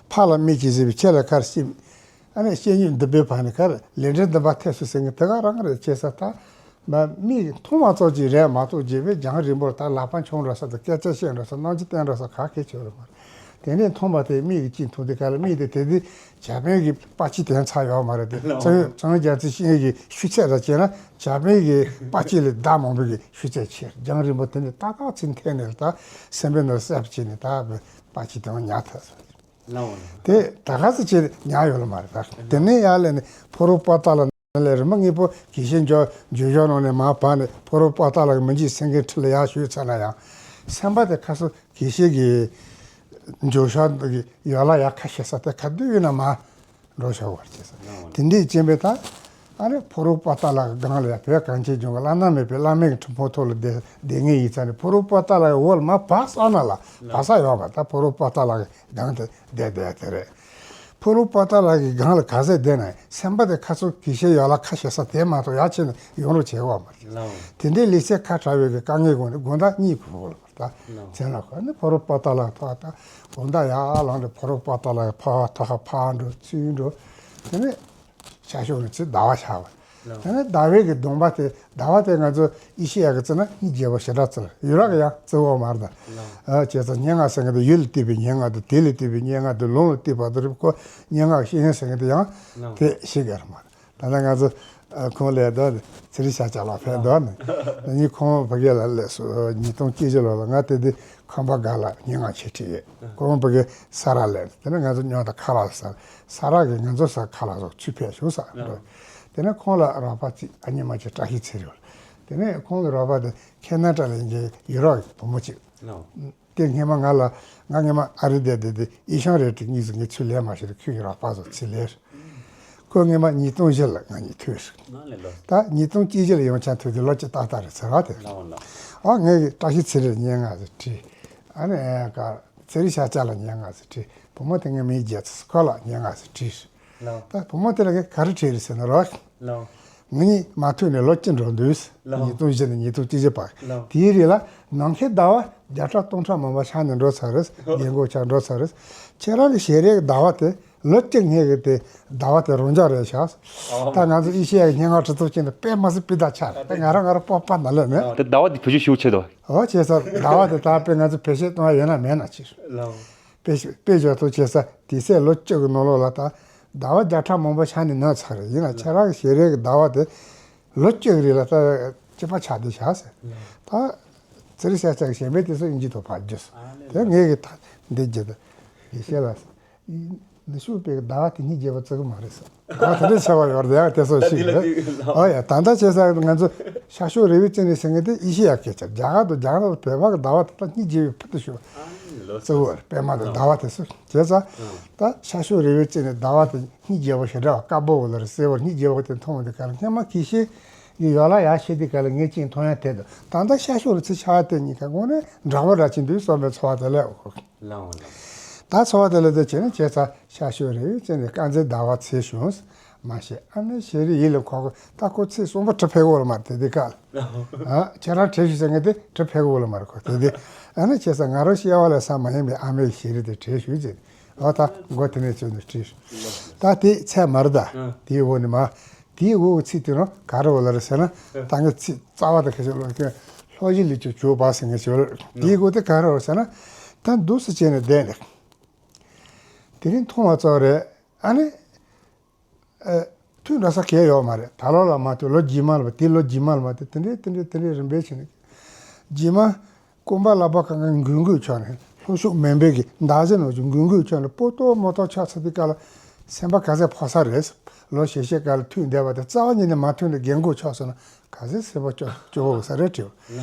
ཕ་ལ་མིག་ཅིག་གཟིགས་པའི་ཁྱེད་ལ་ཁར་ཤི། ཨ་ནི་སྐྱེས་སྙིགས་འདུན་པའི་བར་ནས་ཁར་ལས་འབྲས་འདུན་པ་ཐེབས་སོང་ཟེར་མཁན་དེ་ག་རང་རེད། བྱས་ས་ད་མ་མིག་མཐོང་བ་ཙོག་ཅིག་རེད་མ་གཏོགས་རྗེ་བོས་རྒྱང་རིང་པོར་ད་ལག་པ་འཆང་འགྲོ་ས་དང་སྐད་ཆ་བཤད་འགྲོ་ས་རྣམ་འགྱུར་བསྟན་འགྲོ་ས་ག་གེ་ཆོད་རེད་མ་རེད། དེ་ནས་མཐོང་བ་དེ་མིག་གིས་ཅིག་མཐོང་དུས་སྐབས་ལ་མིག་དེ་དེ་དུས་ཇ་པན་གྱི་པར་ཆས་དེ་ཚ་ཡོད་མ་རེད་དེ། ཚངས་ཚངས་རྒྱ་མཚོའི་ཤེས་ཀྱི་ཤུགས་ཚད་ལ་བྱས་ན་ཇ་པན་གྱི་པར་ཆས་ལས་ཟླ་མང་པོ་གི་ཤུགས་ཚད་ཆེ། རྒྱང་རིང་པོ་དེ་ནས་ཏག་ཏག་ཚིག་འཐེན་ནས་ད་སེམས་པའི་ནང་གསལ་པོ་བྱས་ནས་ད་པར་ཆས་དེ་ཉར་ཐུབ་སོང་། དེ་ད་ག་ཚོད་ཅིག་ཉར་ཡོད་ལ་མ་རེད་ད། དེ་ནས་ཡར་ལས་ནས་ཕོ་རོག་པོ་ཏཱ་ལ་ནང་ལས་རི་མོ་དངོས་པོ་དགེ་བཤེས་འཇོ་འཇོ་ཞོ་ནང་ནས་མར་བབས་ནས་ཕོ་རོག་པོ་ཏཱ་ལ་གི་མི་འཇིགས་སེང་གེའི་ཁྲི་ལ་ཡར་ཞུས་ཚར་ན་ཡང་། སེམས་པ་དེ་ཁ་སང་དགེ་བཤེས་ཀྱི་འཇོ་ཞོ་གི་ཡོད་ལ་ཡག་ཁ་བཤད་ས་དེ་ག་དུས་ཡིན་ན་མར་འགྲོ་ཤོག་བར་བྱས་ས། དེ་འདྲས་བྱས་པས་ད་ཨ་ནི་ཕོ་རོག་པོ་ཏཱ་ལ་གི་སྒང་ལ་ཡང་བོད་གངས་ཅན་ལྗོངས་ཀྱི་བླ་ན་མེད་པའི་བླ་མའི་གི་ཁྲི་འཕང་ཐོག་ལ་བསྡད་བསྡད་མཁན་ཡིན་ཙང་ནས་ཕོ་རོག་པོ་ཏཱ་ལ་གི་འོག་ལ་མར་བབས་ས་ན་ལ་བབས་ས་ཡོད་པ། ད་ཕོ་རོག་པོ་ཏཱ་ལ་གི་སྒང་དེ་བསྡད་བསྡད་དེ་རེད། ཕུ་རུ་པོ་ཏཱ་ལ་གི་སྒང་ལ་ག་ཚད་བསྡད་ན་སེམས་པ་དེ་ཁ་ཚུར་གི་ཤེས་ཡོད་ལ་ཁ་ཤེས་ས་དེ་མ་གཏོགས་ཡར་ཕྱིན་ན་ཡོང་རོགས་བྱེད་དགོས་མ་རེད། ལགས། དེ་འདྲའི་ལས་ཚད་ཁ་བྲལ་བའི་གི་དཀའ་ངལ་སྒང་ནས་དགོང་དག་གཉིད་ཁུག་གོ་ལ་ད། ལགས། མཚན་ལ་ཁོ་ནི་ཕུ་རུ་པོ་ཏཱ་ལ་ཐོག་ད་དགོང་དག་ཡར་ལངས་ཏེ་ཕུ་རུ་པོ་ཏཱ་ལ་ཕར་ཐོག་ཁ་ཕར་འགྲོ་ཚུར་འགྲོ། དེ་ནས་ཤར་ཕྱོགས་ནས་ཚུར་ཟླ་བ་ཤར་བ། ལགས། དེ་ནས་ཟླ་བའི་གི་གདོང་པ་དེ་ཟླ་བ་དེ་ང་ཚོ་ཨེ་ཤེ་ཡ་གི་བརྩིས་ན་སྙིང་རྗེ་བོ་ཞེ་དྲག་བརྩི་ལ་ཡུལ་རག་ཡང་བརྩི་བ་མ་རེད་ད། ལགས། ཨ་བྱས་ཙང་སྙན་ངག་ཟེར་མཁན་དེ་ཡུལ་ལ་བལྟས་པའི་སྙན་ངག་དང་དུས་ལ་བལྟས་པའི་སྙན་ངག་དང་ལུང་ལ་བལྟས་པ་དེ་རེད། ཁོ་སྙན་ངག་ཤེས་ཡོན་ཟེར་མཁན་དེ་ཡང་ལགས། དེ་ཤེས་གི་རེད་མ་རེད། ད་ལྟ་ང་ཚོ་ཨ་ཁོང་ལས་ལྡོག་ནས་ཚེ་རིང་ཤཱཀྱ་ལགས་ཕེབས་ལྡོག་ནས་ད་ནི་ཁོང་ཕ་གི་ལ་སླེབས་སོང་། ཉིས་སྟོང་བཅུ་བཞི་ལོ་ལ་ང་དེ་དུས་ཁམས་པ་སྒང་ལ་སྙན་ངག་ཆེད་ཁྲིད་ཡོད། ཁོང་ཕ་གི་ས་ར་ལ་དེ་ནས་ང་ཚོ་སྙོང་དང་ཁ་ལག་ཟ། ས་ར་གི་ང་ཚོ་ས་ཁ་ལག་ཟ་ཚུར་ཕེབས་བྱུང་ས་འགྲོ། དེ་ནས་ཁོང་ལ་རོགས་པ་གཅིག་ཨ་མྱེས་མ་གཅིག་བཀྲ་ཤིས་ཚེ་རིང་ལ། དེ་ནས་ཁོང་གི་རོགས་པ་དེ་ཁེ་ན་ཌ་ལ་ཡིན་གྱི་ཡུ་རོབ་ཀྱི་བུ་མོ་གཅིག་ལགས། དེ་སྔས་མ་ང་ལ་ང་སྔས་མ་ཨ་རི་བསྡད་བསྡད་དེ་ཨི་ཤང་རེད་དྲི་གཉིས་སུ་ངས་ཚུར་ལན་མ་ཤེས་རེད། ཁོས་རོགས་པ་ཚོ་ཚུར་ལན་རེད། ཁོས་སྔས་མ་ཉིས་སྟོང་བཞི་ལ་ང་གཉིས་ཐུག་རེད། ང་ལས་ལོ། ད་ཉིས་སྟོང་གཅིག་བཞི་ལ་ཡོང་ཆ་ཐུག་དེ་ལོ་གཅིག་ཏག་ཏག་རེད་ཟེར་བ་དེ། ལགས་ལགས། ཨ་ངས་བཀྲ་ཤིས་ཚེ་རིང་སྙན་ངག་ཟེར་བྲིས། ཨ་ནི་ཨེ་ག་ཚེ་རིང་ཤཱཀྱ་ལ་སྙན་ངག་ཟེར་བྲིས། བུ་མོ་དེ་ངའི་མིང་བརྗེད་ཚར། ཁོ་ལ་སྙན་ངག་ཟེར་བྲིས། ལགས། ད་བུ་མོ་དེ་ལ་ག་རེ་བྲིས་རེད་ཟེར་ན་རོགས། ལགས། ང་གཉིས་མ་ཐུག་ནས་ལོ་གཅིག་འགྲོ་འདུག་ལགས། ཉིས་སྟོང་བཞི་ནས་ཉིས་སྟོང་གཅིག་བར། ལགས། དེའི་རིང་ལ་ནམ་མཁའི་ཟླ་བ་བརྒྱ་ཕྲག་སྟོང་ཕྲག་མང་པོ་ཤར་ནས་འགྲོ་ཚར་རེད། རྒན་གོག་ཆགས་འགྲོ་ཚར་རེད། ཁྱེད་རང་གི་ཞལ་རས་ཀྱི་ཟླ་བ་དེ་ལོ་གཅིག་སྔོན་གྱི་དེ་ཟླ་བ་དེ་རང་འཇགས་རེད་ཤག་ཨོ། ད་ང་ཚོ་ཨེ་ཤེ་ཡ་གི་སྙན་ངག་ཁྲི་ཚོ་ཅན་དུ་དཔེ་མ་སྲིད་སྤུས་དག་ཆགས་རེད། ད་ང་རང་ང་རང་སྤོབས་པ་ན་ལས་མེད། དེ་ཟླ་བ་དེ་བེད་སྤྱོད་ཞུ་ཆེད་དོ། ཨོ་བྱས་ཙང་ཟླ་བ་དེ་ད་དཔེ་ང་ཚོ་བེད་སྤྱོད་གཏོང་ཡ་ཡོད་ན་མེད་ན་ཅི། ལགས། དཔེ་དཔེ་བཞག་ཐུབ་བྱས་ཙང་དེ་ཚེ་ལོ་བཅུ་གི་ནང་ལོགས་ལ་ད་ཟླ་བ་བརྒྱ་ཕྲག་མང་པོ་ཤར་ནས་ནོར་ཚར་རེད། ཡིན་ན་ཁྱེད་རང་གི་ཞལ་རས་ཀྱི་ཟླ་བ་དེ་ལོ་བཅུ་གི་རིང་ལ་ད་གཅིག་པ་ཆགས་བསྡད་བཞག་ཟེར། ད་ཚེ་རིང་ཤཱཀྱ་གི་ཞལ་མེད་དེ་ཚོ་ཨིན་ཇི་ཐོག་ཕར་རྒྱུགས་སོང་། དེ་ངས་གི་ད་འདི་རྒྱུ་ད་ཡེ་ཤེས་ལ། ནུ་ཤུགས་པའི་ཟླ་བ་དེ་སྙིང་རྗེ་བོ་བརྩི་གི་མ་རེད་ཟེར། ཟླ་བ་དེ་འདྲ་ཆེ་བ་ཡོད་རེད་ཡང་དེ་ཚོ་ཞིག་རེད། ཨོ་ཡ་ད་ལྟ་བྱས་ཙང་ང་ཚོ་ཤར་ཕྱོགས་རི་བོའི་རྩེ་ནས་ཟེར་མཁན་དེ་ཨེ་ཤེ་ཡ་སྐད་ཆ། རྒྱ་གར་དང་རྒྱ་ནག་བོད་པ་གི་ཟླ་བ་དེ་དག་སྙིང་རྗེ་བའི་ཕུལ་དུ་ཞུགས་པ་བརྩི་བ་རེད། པད་མ་དང་ཟླ་བ་དེ་ཚོ་བྱས་ཙང་ད་ཤར་ཕྱོགས་རི་བོའི་རྩེ་ནས་ཟླ་བ་དེ་སྙིང་རྗེ་བོ་ཞེ་དྲག་དཀར་པོ་བོ་ལ་རེད་སེར་བོ་སྙིང་རྗེ་བོ་དེ་མཐོང་བ་དེ་ག་ལ་སྔོན་མ་དགེ་བཤེས་ཡོད་ལ་ཡག་ཤེས་དེ་ག་ལ་ངས་ཅིག་མཐོང་ཡ་དེ་དང་ད་ལྟ་ཤར་ཕྱོགས་རི་རྩེ་ཆགས་དེ་གཉིས་ཀ་དངོས་གནས་འདྲ་བོ་འདྲ་ཅིག་འདུག་བསམ་པའི་ཚོར་བ་དེ་སླེབས། ལགས་འོང་ལགས། ད་ཚོར་བ་དེ་ལ་དེ་བྱས་ན་བྱས་ཙང་ཤར་ཕྱོགས་རི་བོའི་རྩེ་ནས་དཀར་མཛེས་ཟླ་བ་ཚེས་བྱུང་། མ་ཤེས་ཨ་མའི་ཞལ་རས་ཡིད་ལ་འཁོར་གོ་ད་ཁོ་ཚེས་གསུམ་པ་གྲི་ཕེབས་གོ་ལ་མ་རེད་དེ་དེ་ཀ་ལ། ཨ་ཁྱེད་རང་གྲི་ཞུ་ཟེར་མཁན་དེ་གྲི་ཕེབས་གོ་ལ་མ་རེད་ཁོ་དེ་དེ། ཨ་ནི་བྱས་ཙང་ང་རང་སྐྱེ་བ་ལ་ས་མ་ཡིན་པའི་ཨ་མའི་ཞལ་རས་དེ་གྲི་ཞུ་ཟེར། ཨོ་ད་མགོ་དེ་ནས་བཙུགས་ནས་གྲི་ཞུ། ད་དེ་ཚད་མ་རེད་ད། དེའི་འོག་ནས་མ། དེའི་འོག་གི་ཚིག་དེ་རང་ག་རེ་བ་ལ་རེད་ཟེར་ན་ད་ངས་ཚིག་རྩ་བ་དེ་ཁ་ཤས་ལོ་ཀྱི་ལྷོ་གཞི་ལུས་ཀྱི་ཇོ་བ་ཟེར་མཁན་ཞིག་ཡོད་རེད། དེའི་འོག་དེ་ག་རེ་བ་ཟེར་ན་ད་འདུག་སེ་བྱས་ནས་བསྡད་ནས། དེ་རིང་མཐོང་བ་ཙོག་རེད། ཨ་ནི། ཨ། ཐུག་འགྲོ་ས་གང་ཡང་ཡོད་མ་རེད། ད་ལོ་ལ་མ་ཐུག་ལོ་རྗེས་མ་ལ་མ་དེ་ལོ་རྗེས་མ་ལ་མ་དེ་དེ་འདྲའི་དེ་འདྲའི་དེ་འདྲའི་རིམ་པས་བྱས་ནས། རྗེས་མ། རྐང་པ་ལག་པ་གང་ག་འགུལ་འགུལ་ཆགས་ནས་ལྷོ་ཕྱོགས་མུན་པའི་གི་མདའ་གཞུ་ནང་བཞིན་འགུལ་འགུལ་ཆགས་ནས་སྤོ་ཏོ་མོ་ཏོ་ཆགས་ཚར་དུས་སྐབས་ལ་སེམས་པ་ག་ཚད་ཕོག་ས་རེད། ལོ་ཞེ་ཤས་སྐབས་ལ་ཐུག་བསྡད་པ་དེ་རྩ་བ་ཉིད་ནས་མ་ཐུག་ནས་རྒན་གོག་ཆགས་སོང་ན་ག་ཚད་སེམས་པ་སྐྱོ་སྐྱོ་བོ་ས་རེད་དྲིས།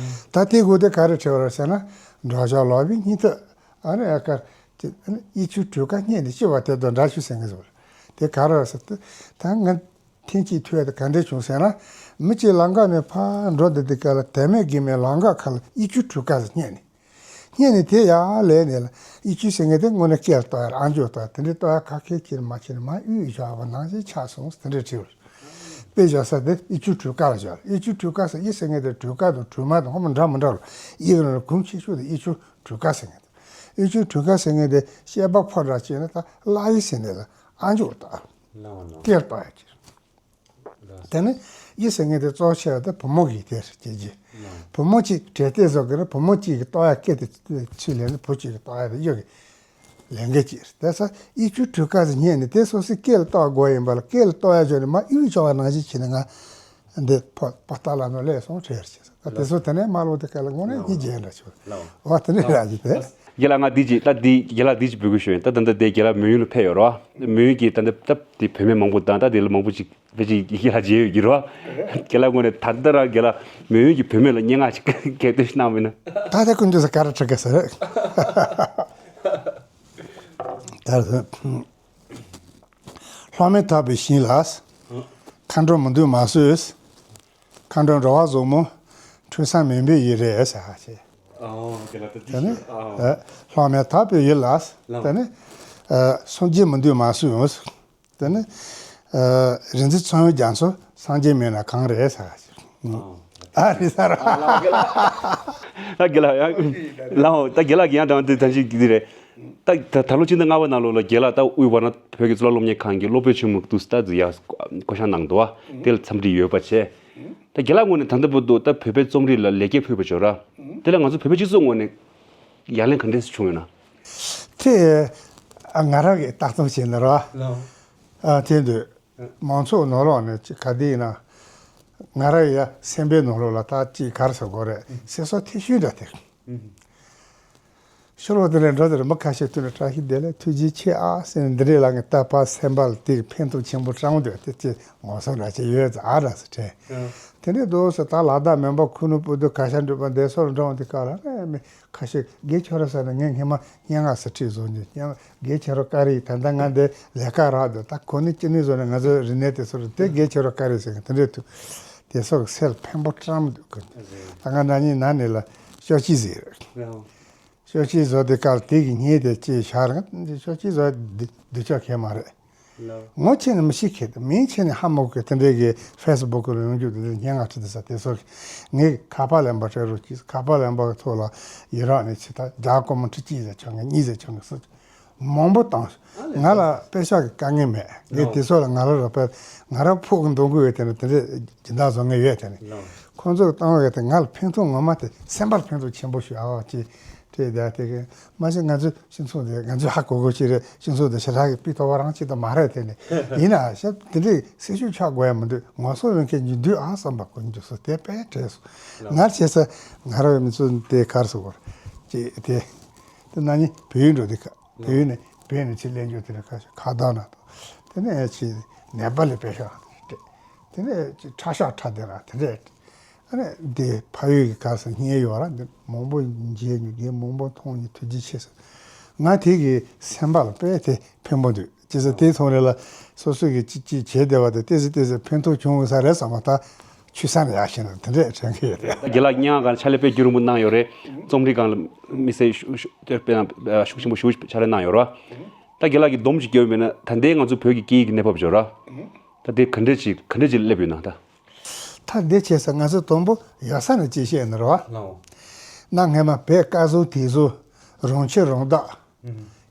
ད་དེ་དགོས་དེ་ག་རེ་དྲིས་པ་རེད་ཟེར་ན། འགྲོ་ཕྱོགས་ལོག་པའི་སྙིང་སྟོབས། ཨ་ནི་ཨ་ཀར། དེ་ཨ་ནི་གཡས་འཁྱུག་གྲུ་ཁ་སྙེག་ནས་སྐྱེ་བ་དེ་དང་འདྲ་ཞུ་ཟེར་མཁན་ཟེར་བ་རེད། དེ་ག་རེ་ཟེར་ཏེ། ད་ང་ཐེངས་གཅིག་ཐུག་ཡ་དེ་ག་འདྲས་བྱུང་ཟེར་ན། མི་གཅིག་ལམ་ཁ་ནས་ཕར་འགྲོ་བསྡད་དུས་སྐབས་ལ་དེ་མེད་དགེ་མེད་ལམ་ཁ་ཁ་ལ་གཡས་འཁྱུག་གྲུ་ཁ་ཟེར་སྙེག་ནས། སྙེག་ནས་དེ་ཡར་ལས་ནས་ལ་གཡས་འཁྱུག་ཟེར་མཁན་དེ་དངོས་གནས་སྐེ་ལ་གཏོགས་ཡ་རེད། ཨ་མཆོག་གཏོགས་ཡ་དེ་འདྲས་གཏོགས་ཡ་ཁ་ཁེལ་ཁྱེར་མ་ཁྱེར་མ་གཡུག་བཞག་པ་ནང་བཞིན་ཆགས་སོང་ཟེར་དེ་འདྲས་བྲིས་པ་རེད། དཔེ་བཞག་ས་དེ་གཡས་འཁྱུག་གྲུ་ཁ་ལ་བཞག་གཡས་འཁྱུག་གྲུ་ཁ་ཟེར་གཡས་ཟེར་མཁན་དེ་གྲུ་ཁ་དང་གྲུ་མ་དང་ཧོ་མ་འདྲ་མི་འདྲ་ལ་གཡས་ཀྱི་ནང་ལ་གོམ་ཆེ་ཤོས་དེ་གཡས་འཁྱུག་གྲུ་ཁ་ཟེར་མཁན་དེ། གཡས་འཁྱུག་གྲུ་ཁ་ཟེར་མཁན་དེ་བཤད་པ་ཕོ་འདྲ་བྱས་ན་ད་བརླ་གཡས་ཟེར་ནས་ལ་ཨ་མཆོག་ལ་གཏོགས། ལགས་འོང་ལགས། སྐེ་ལ་གཏོགས་ཡ་ཅིག་ལགས། དེ་ནས་གཡས་ཟེར་མཁན་དེ་གཙོ་ཆེ་བ་དེ་བུ་མོ་གི་དེ་རེད་སྐྱེ་རྒྱུ། ལགས། བུ་མོ་གཅིག་གྲས་བལྟས་བཟོ་གི་རེད། བུ་མོ་གཅིག་གི་གཏོགས་ཡ་སྐེ་དེ་ཚུར་ལེན་ནས་བུ་གཅིག་གི་གཏོགས་ཡ་དེ་གཡས་ཀྱི་ལས་འགན་ཅིག་རེད། དེ་ས་གཡས་འཁྱུག་གྲུ་ཁ་ཟེར་སྙེག་ནས་དེ་སོ་སོའི་སྐེ་ལ་གཏོགས་དགོས་ཡིན་པ་ལ་སྐེ་ལ་གཏོགས་ཡ་བྱོས་ནས་མར་གཡུག་ཆོག་པ་ནང་བཞིན་བྱས་ནས་ང་འདི་ཕོ་པོ་ཏཱ་ལ་ནང་སླེབས་སོང་ཁྲེལ་བྱས་སོང་། ད་དེ་ཚོ་དེ་ནས་མ་ལོག་དེ་ག་ལ་དངོས་གནས་སྙིང་རྗེ་འདྲ་བྱུང་། ལགས། འོ་དེ་ནས་རག་གི་དེ། རྒན་ལགས་ང་འདི་ཅིག་ད་འདི་རྒན་ལགས་འདི་ཅིག་འབོད་སྐུལ་ཞུ་ཡིན། ད་ད་ལྟ་དེ་རྒན་ལགས་མོན་ཡུལ་ལ་ཕེབས་ཡོད་རེད་བ། མོན་ཡུལ་གྱི་ད་ལྟ་ད་དེ་བུད་མེད་མང་པོ་དང་ད་དེ་ལ་མང་པོ་ཅིག་ཕལ་ཆེར་རྒན་ལགས་མཇལ་ཡོད་ཀྱི་རེད་བ། རྒན་ལགས་ངོས་ནས་ད་ལྟ་རང་རྒན་ལགས་མོན་ཡུལ་གྱི་བུད་མེད་ལ་སྙན་ངག་ཅིག་ག་འདོན་ཞིག་གནང་བ་ཡིན་ན། ད་ལྟ་ཀུན་འདུས་སུ་ག་རེ་འཁྲིད་གི་ཟེར། ད་ལྷོ་མོན་འཐག་པའི་ཞིང་ལ། མཁའ་འགྲོ་མི་འདུག་མ་བཟོས། མཁའ་འགྲོ་འགྲོ་བ་བཟང་མོ། འཁྲུལ་ས་མེད་པའི་ཡུལ་རེད་ཟེར་བ་བྱས། ཨོ་དེ་ལ་ད་དེ་ནི་ཞུ་ཨོ། ཨ་ལྷོ་མོན་འཐག་པའི་ཡུལ་ལ། ལགས། དེ་ནི་ ཨ། སངས་རྒྱས་མི་འདུག་མ་གསུངས་ཡོང་། དེ་ནི། ཨ། རིག་འཛིན་ཚངས་དབྱངས་རྒྱ་མཚོ་སངས་རྒྱས་མིན་ན་གང་རེད་ཟེར། ཨ་རེད་ཟེར། ད་དགེ་ལགས་ཡང་ལའོ་ད་དགེ་ལགས་ཀྱི་ཡང་དང་དེ་ད་ཅིག་འདི་རེད། ད་ད་ད་ལོ་ཕྱི་ཟླ་ལྔ་པ་ནང་ལོགས་ལ་དགེ་ལགས་ད་དབུས་བར་ན་བོད་ཀྱི་གཙུག་ལག་སློབ་གཉེར་ཁང་གི་སློབ་དཔོན་ཆེན་མོ་དུ་ད་ཡ་བསྐོ་བཞག་གནང་འདུག་བ། དེ་ལ་འཚམས་འདྲི་ཡོད་པ་བྱས། ད་དགེ་ལགས་ངོས་ནས་ད་ལྟ་བར་དུ་ད་བོད་པའི་རྩོམ་རིག་ལ་ལེགས་སྐྱེས་ཕུལ་བ་བྱོས་ར། དེ་ལ་ང་ཚོ་བོད་པའི་སྤྱི་ཚོགས་ངོས་ནས་ཡ་ལན་ག་འདྲས་བྱུང་ཡོད་ན། དེ་ཨ་ང་རང་གིས་ལྟ་ཚུལ་བྱས་ན་ར། ལགས། ཨ་དེ་འདུག་མང་ཚོགས་ནང་ལོགས་ནས་ཅིག་ག་དེ་ཡིན་ན། ང་རང་ཡ་སེམས་པའི་ནང་ལོགས་ལ་ད་ཅིག་ག་རེ་ཟེར་དགོས་རེད། སེམས་གསོ་ཐེབས་ཤུལ་འདྲ་དེ། ཤོ་ལོ་དེ་ནས་འགྲོ་དེར་མི་ཁ་ཤས་ཐུག་ནས་བཀྲ་ཤིས་བདེ་ལེགས་ཐུགས་རྗེ་ཆེ་ཨ་ཟེར་ནས་འདི་འདྲའི་ལ་ངས་ལྟ་བ་སེམས་པ་ལ་དེ་ཕན་ཐོགས་ཆེན་པོ་བསྐྲུན་འདུག་དེ་ཅི་ངོ་སོ་འདྲ་ཅི་ཡོད་ཙང་ཨ་འདྲ་ཟེར་དྲན། དེ་འདྲའི་འདུག་ཟེར། ད་ལ་དྭགས་མོན་པ་ཁུ་ནུ་སྤུ་ཏི་གར་ཞ་འགྲུལ་པ་འདས་སོགས་འགྲོ་འོང་དེ་ག་ལ་ཨེ་མི་ཁ་ཤས་དགེ་ཁྱོད་ར་ཟེར་ནས་ངས་སྔན་མ་སྙན་ངག་ཟེར་ཁྲིད་བཟོ་རྒྱུ་སྙན་དགེ་ཁྱོད་ར་བཀའ་རེད། ད་ལྟ་ང་འདི་ལས་ཀ་རག་འདུག་ད་གོ་ནི་ཅི་ནི་བཟོ་ནས་ང་ཚོའི་རིག་གནས་དེ་ཚོ་རེད། དེ་དགེ་ཁྱོད་ར་བཀའ་རེད་ཟེར་གི་དེ་འདྲའི་ཐུག་དེ་སོགས་སེལ་ཕན་པོ་བཀྲམ་འདུག་གི། ད་ང་ན་ནིང་ན་ནི་ལ་ཤོ་ཅི་ཟེར། ཤོ་ཅི་བཟོ་དེ་སྐབས་དེ་གི་ཉིན་དེ་ཅི་ཤར་ང་ཤོ་ཅི་བཟོ་དུ་ཆོག་མཁན་མ་རེད། ངོ་ཆེ་ནི་མི་ཤེས་མཁན་དང་མིང་ཆེ་ནི་ཧ་མ་གོ་མཁན་དེ་འདྲའི་གི་ཕེ་སི་བུག་ལ་ཡོང་རྒྱུ་དེ་འདྲའི་སྙན་ངག་ཁྲིད་དེ་ས་དེ་སོགས་ངས་ཁ་པར་ལེན་པ་སྤྲད་རོགས་གྱིས། ཁ་པར་ལེན་པ་གི་ཐོག་ལ་ཡི་རངས་ནས་ཆེ་ད་རྒྱ་ཀོ་མོ་ཁྲི་གཅིག་ཟེར་ཆོག་མཁན་གཉིས་ཟེར་ཆོག་མཁན་སོགས། མང་པོ་བཏང་། ང་ལ་དཔེ་ཤག་གི་དཀའ་ངལ་མེད། ངས་དེ་ཚོ་ལ་ང་རང་རོགས་པ་ང་རང་ཕུག་གི་འདོན་དགོས་ཡོད་དེ་ནི་དེ་འདྲའི་སྦྱིན་བདག་བཟོ་ངེས་ཡོད་དེ་ནི། ཁོང་ཚོ་གི་བཏང་བའི་དེ་ང་ལ་ཕན་ཐོགས་ངོ་མ་དེ་སེམས་པར་ཕན་ཐོགས་ཆེན་པོ་ཞིག་ཨ་ཅེ་སྤྲད་བསྡད་དེ་གི་མ་གཞི་ང་ཚོའི་སྤྱི་ཚོགས་དེ་ང་ཚོའི་ཧ་གོ་གོ་ཞིག་རེད། སྤྱི་ཚོགས་དེ་ཞེ་དྲག་གི་སྤུས་དོག་པ་རང་ཅིག་ཏུ་མ་རེད་དེ་ནི། ཡིན་ན་ཞབས་དེ་འདྲའི་སེ་ཤུ་ཆགས་དགོས་ཡ་མི་འདུག་ངོ་སོ་ཡོད་མཁན་གྱི་འདུག་ཨ་བསམ་པ་གོ་འཇུག་སོ་དེ་དཔེ་དྲས་སོ། ང་བྱས་ས་ང་རང་མི་ཚོ་དེ་གར་སོ་གོ་ཅེ་དེ་དེ་ན་ནི་བོད་ཡིག་འགྲོ་དེ་ག་བོད་ནས་བོད་ནས་ཆེད་ལས་འཇོག་དེ་ནས་ཁ་ཤས་ཁ་བརྡ་ན་དང་། དེ་ནས་ཆེད་ནེ་པ་ལི་དཔེ་ཤག་རེད། དེ་ནས་ཆེད་ཁྲ་ཤག་ཁྲ་དེ་ར་དེ་རེད། ཨ་ནི་འདི་ཕ་ཡུལ་གྱི་ག་ས་སྙེ་ཡོད་ར་འདི་མང་པོ་མཇལ་མྱོང་། རྒན་མང་པོ་མཐོང་མྱོང་། ཐུགས་རྗེ་ཆེ་ཟེར། ང་དེ་གི་སེམས་པ་ལ་དཔེ་དེ་ཕན་པོ་འདུག་ཅེས་ཟེར། དེའི་ཐོག་ནས་ལ་སོ་སོ་གི་ཅི་ཅི་བྱས་བསྡད་པ་དེ་ཏེ་ཟེར་ཏེ་ཟེར་ཕན་ཐོགས་བྱུང་ས་རེད་བསམ་པ་ད། ཆུ་སྲང་ཡག་ཤེས་ན་དེ་འདྲས་དྲན་གི་ཡོད་རེད། དགེ་ལགས་སྙན་ངག་སྒང་ཕྱག་ལས་དཔེ་རྒྱུན་རིང་པོ་གནང་ཡོད་རེད། རྩོམ་རིག་སྒང་ལ་དམིགས་བསལ་ཤུགས་ཤུགས་དཔེ་ན་ཤུགས་ཆེན་པོ་ཞེ་པོ་ཕྱག་ལས་གནང་ཡོད་རེད། ད་དགེ་ལགས་ཀྱིས་སྡོམ་ཅིག་བརྒྱབ་ཡོད་མེད་ན་ད་ལྟའི་ང་ཚོ་བོད་ཀྱི་སྐད་ཡིག་གི་གནས་བབ་ཅིག་ཡོད་རེད། ད་དེ་ག་འདྲས་ཅིག་ག་འདྲས་ཅིག་སླེབས་ཡོད་ན་ད། ད་འདི་བྱས་ས་ང་ཚོ་དང་པོ་ཡག་ས་ནས་ཅིག་བཤད་ན་རེད་བ། ལའོ། གནའ་སྔ་མ་བོད་སྐལ་བཟང་དེ་ཚོ་རང་ཁྱིམ་རང་བདག་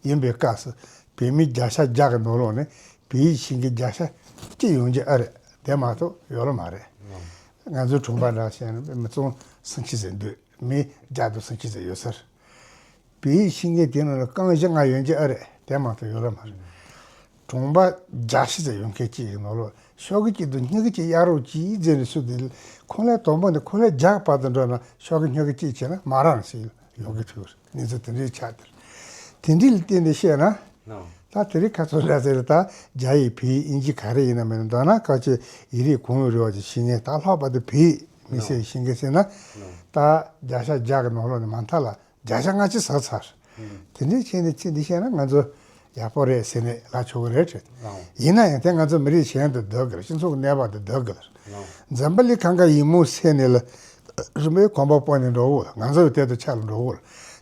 ཡིན་པའི་སྐབས་སུ་བོད་མི་བརྒྱ་ཆ་བརྒྱ་གི་ནང་ལོགས་ནས་བོད་ཡིག་ཤེས་མཁན་བརྒྱ་ཆ་གཅིག་ཡོང་གི་ཨ་རེད། དེ་མ་གཏོགས་ཡོད་ལ་མ་རེད། ང་ཚོའི་གྲོང་པ་འདྲ་བཤད་ན་མི་ཚང་སུམ་ཅུ་ཙམ་འདུག་མི་བརྒྱ་དང་སུམ་ཅུ་ཙམ་ཡོད་ས་རེད། བོད་ཡིག་ཤེས་མཁན་དེ་ནང་ལ་རྐང་བཞི་ལྔ་ཡོད་ཀྱི་ཨ་རེད། དེ་མ་གཏོགས་ཡོད་ལ་མ་རེད། གྲོང་པ་བརྒྱ་ཤས་ཙམ་ཡོད་མཁན་གཅིག་གི་ནང་ལོགས་ཤོག་གུ་གཅིག་དང་སྨྱུ་གུ་གཅིག་གཡར་རོགས་གྱིས་ཟེར་ནས་སུ་དེ་ཁོང་ལས་དང་པོ་ནས་ཁོང་ལས་རྒྱག་བར་དུ་འགྲོ་ན་ཤོག་གུ་སྨྱུ་གུ་གཅིག་བྱས་ན་མ་རག་ཟེར་ཡོང་གི་ཐུག་གནས་ཚུལ་དེ་འདྲའི་ཆགས་དེར། དེ་འདྲའི་ལ་བརྟེན་ནས་བཤད་ན། ད་དེ་རིང་ཁ་ཚོ་ལ་ཟེར་ད་རྒྱ་ཡིག་བོད་ཡིག་དབྱིན་ཇི་ག་རེ་ཡིན་ན་མིན་ན་མདོར་ན་ཁ་ཆེ་ཡིག་རིགས་གང་ཡོད་རེ་བ་ཅིག་ཤེས་མཁན་ད་ལྷག་པར་དུ་བོད་ཡིག་དམིགས་བསལ་ཤེས་མཁན་ཟེར་ན། ད་བརྒྱ་ཆ་བརྒྱ་གི་ནང་ལོགས་ནས་མ་མཐའ་ལ། བརྒྱ་ཆ་ལྔ་བཅུ་ཟག་ཚར། དེ་འདྲའི་ཆེད་ནས་ཚིག་འདི་བཤད་ན་ང་ཚོ་ཡག་པོ་རེད་ཟེར་ནས་ལབ་ཆོག་གི་རེད་དྲན། ཡིན་ན་ཡང་དེ་ང་ཚོ་མི་རིགས་གཞན་དང་བསྡུར་དགོས་རེད། སྤྱི་ཚོགས་ཀྱི་གནས་བབ་དང་བསྡུར་དགོས་རེད། འཛམ་བུ་གླིང་གང་ག་ཡིན་མུས་ཟེར་ནས་ལ་རིམ་པས་གོམ་པ་སྤོ་ནས་འགྲོ་གི་རེད། ང་ཚོ་དེ་དང་ཆ་ལ་འགྲོ་གི་རེད།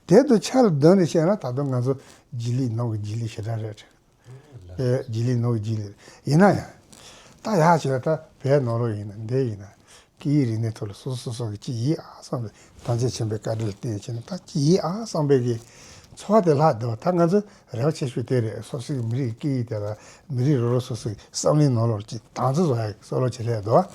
དེ་དང་ཆ་ལ་བསྡུར་ནས་བཤད་ན་ད་དུང་ང་ཚོ་རྗེས་ལུས་ནང་གི་རྗེས་ལུས་ཞེ་དྲག་རེད་དྲན། ཨེ་རྗེས་ལུས་ནང་གི་རྗེས་ལུས་ཡིན་ན་ཡང་། ད་ཡག་བྱས་ད་བོད་ནང་ལོགས་ཡིན་ན་འདི་ཡིན་ན། སྐད་ཡིག་རིག་གནས་ཐོག་ལ་སོ་སོ་སོ་སོ་གི་ཅི་ཡིན་ཨ་བསམ་པའི་ཐམས་ཅད་མཁྱེན་པའི་བཀའ་དྲིན་ལ་བརྟེན་བྱས་ནས་ད་ཅི་ཡིན་ཨ་བསམ་པའི་གི་ཚོར་བ་དེ་ལྷག་འདུག་ད་ང་ཚོ་རེ་བ་ཆེ་ཤོས་དེ་རེད། སོ་སོའི་མི་རིགས་སྐད་ཡིག་དེ་ལ་མི་རིགས་རོ་རོ་སོ་སོའི་བསམ་བློའི་ནང་ལོགས་ཀྱི་དང་ཚོ་བཟོ་ཡག་གི་བསམ་བློ་ཅིག་སླེབས་འདུག་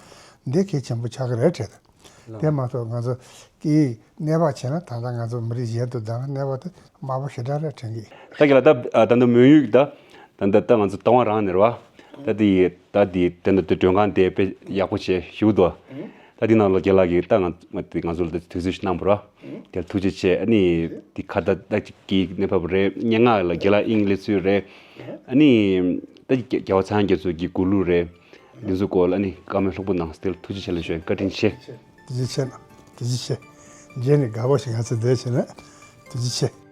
འདི་གལ་ཆེན་པོ་ཆགས་ཀྱི་རེད་དྲན། དེ་མ་གཏོགས་ང་ཚོ་སྐད་ཡིག་གནས་བབ་བྱས་ན་ད་ལྟ་ང་ཚོ་མི་རིགས་གཞན་དང་བསྡུར་ན་གནས་བབ་དེ་དམའ་པོ་ཞེ་དྲག་རེད་དྲན་གི། ད་གི་ལ་ད་ད་ལྟ་མོན་ཡུལ་ད་ད་ད་ད་ང་ཚོ་ད་བ་རང་ནས་རེད་བ། ད་དེ་ཡི་ད་དེ་དེ་འདྲ་དེ་མགྲོན་ཁང་དེ་དཔེ་ཡག་པོ་བྱས་ཞུ་འདུག་ད་དེ་ནང་ལ་རྒན་ལགས་ཀྱིས་ད་ང་ང་ཚོ་ལ་དུས་ཚོད་ཞིག་གནང་བ་ར། དེར་ཐུགས་རྗེ་ཆེ། ཨ་ནི་དེ་ཁ་བརྡ་ད་ཅིག་གི་གནས་བབ་རེད། སྙན་ངག་ལ་རྒན་ལགས་དབྱིངས་སླེབས་ཚུལ་རེད། ཨ་ནི་ད་ཅིག་རྒྱལ་བ་ཚངས་དབྱངས་རྒྱ་མཚོ་གི་གུས་ལུགས་རེད། འདི་ཚོ་སྐོར་ལ་ཨ་ནི་བཀའ་མོལ་ལྷུག་པོ་གནང་སྟེ་ཐུགས་རྗེ་ཆེ་ལ་ཞུ། བཀའ་དྲིན་ཆེ། ཐུགས་རྗེ་ཆེ་གནང་། ཐུགས་རྗེ་ཆེ། རྗེས་ནས་དགའ་པོ་ཞིག་ང་ཚོ་བསྡད་བྱས་ན་ཐུགས་རྗེ་ཆེ།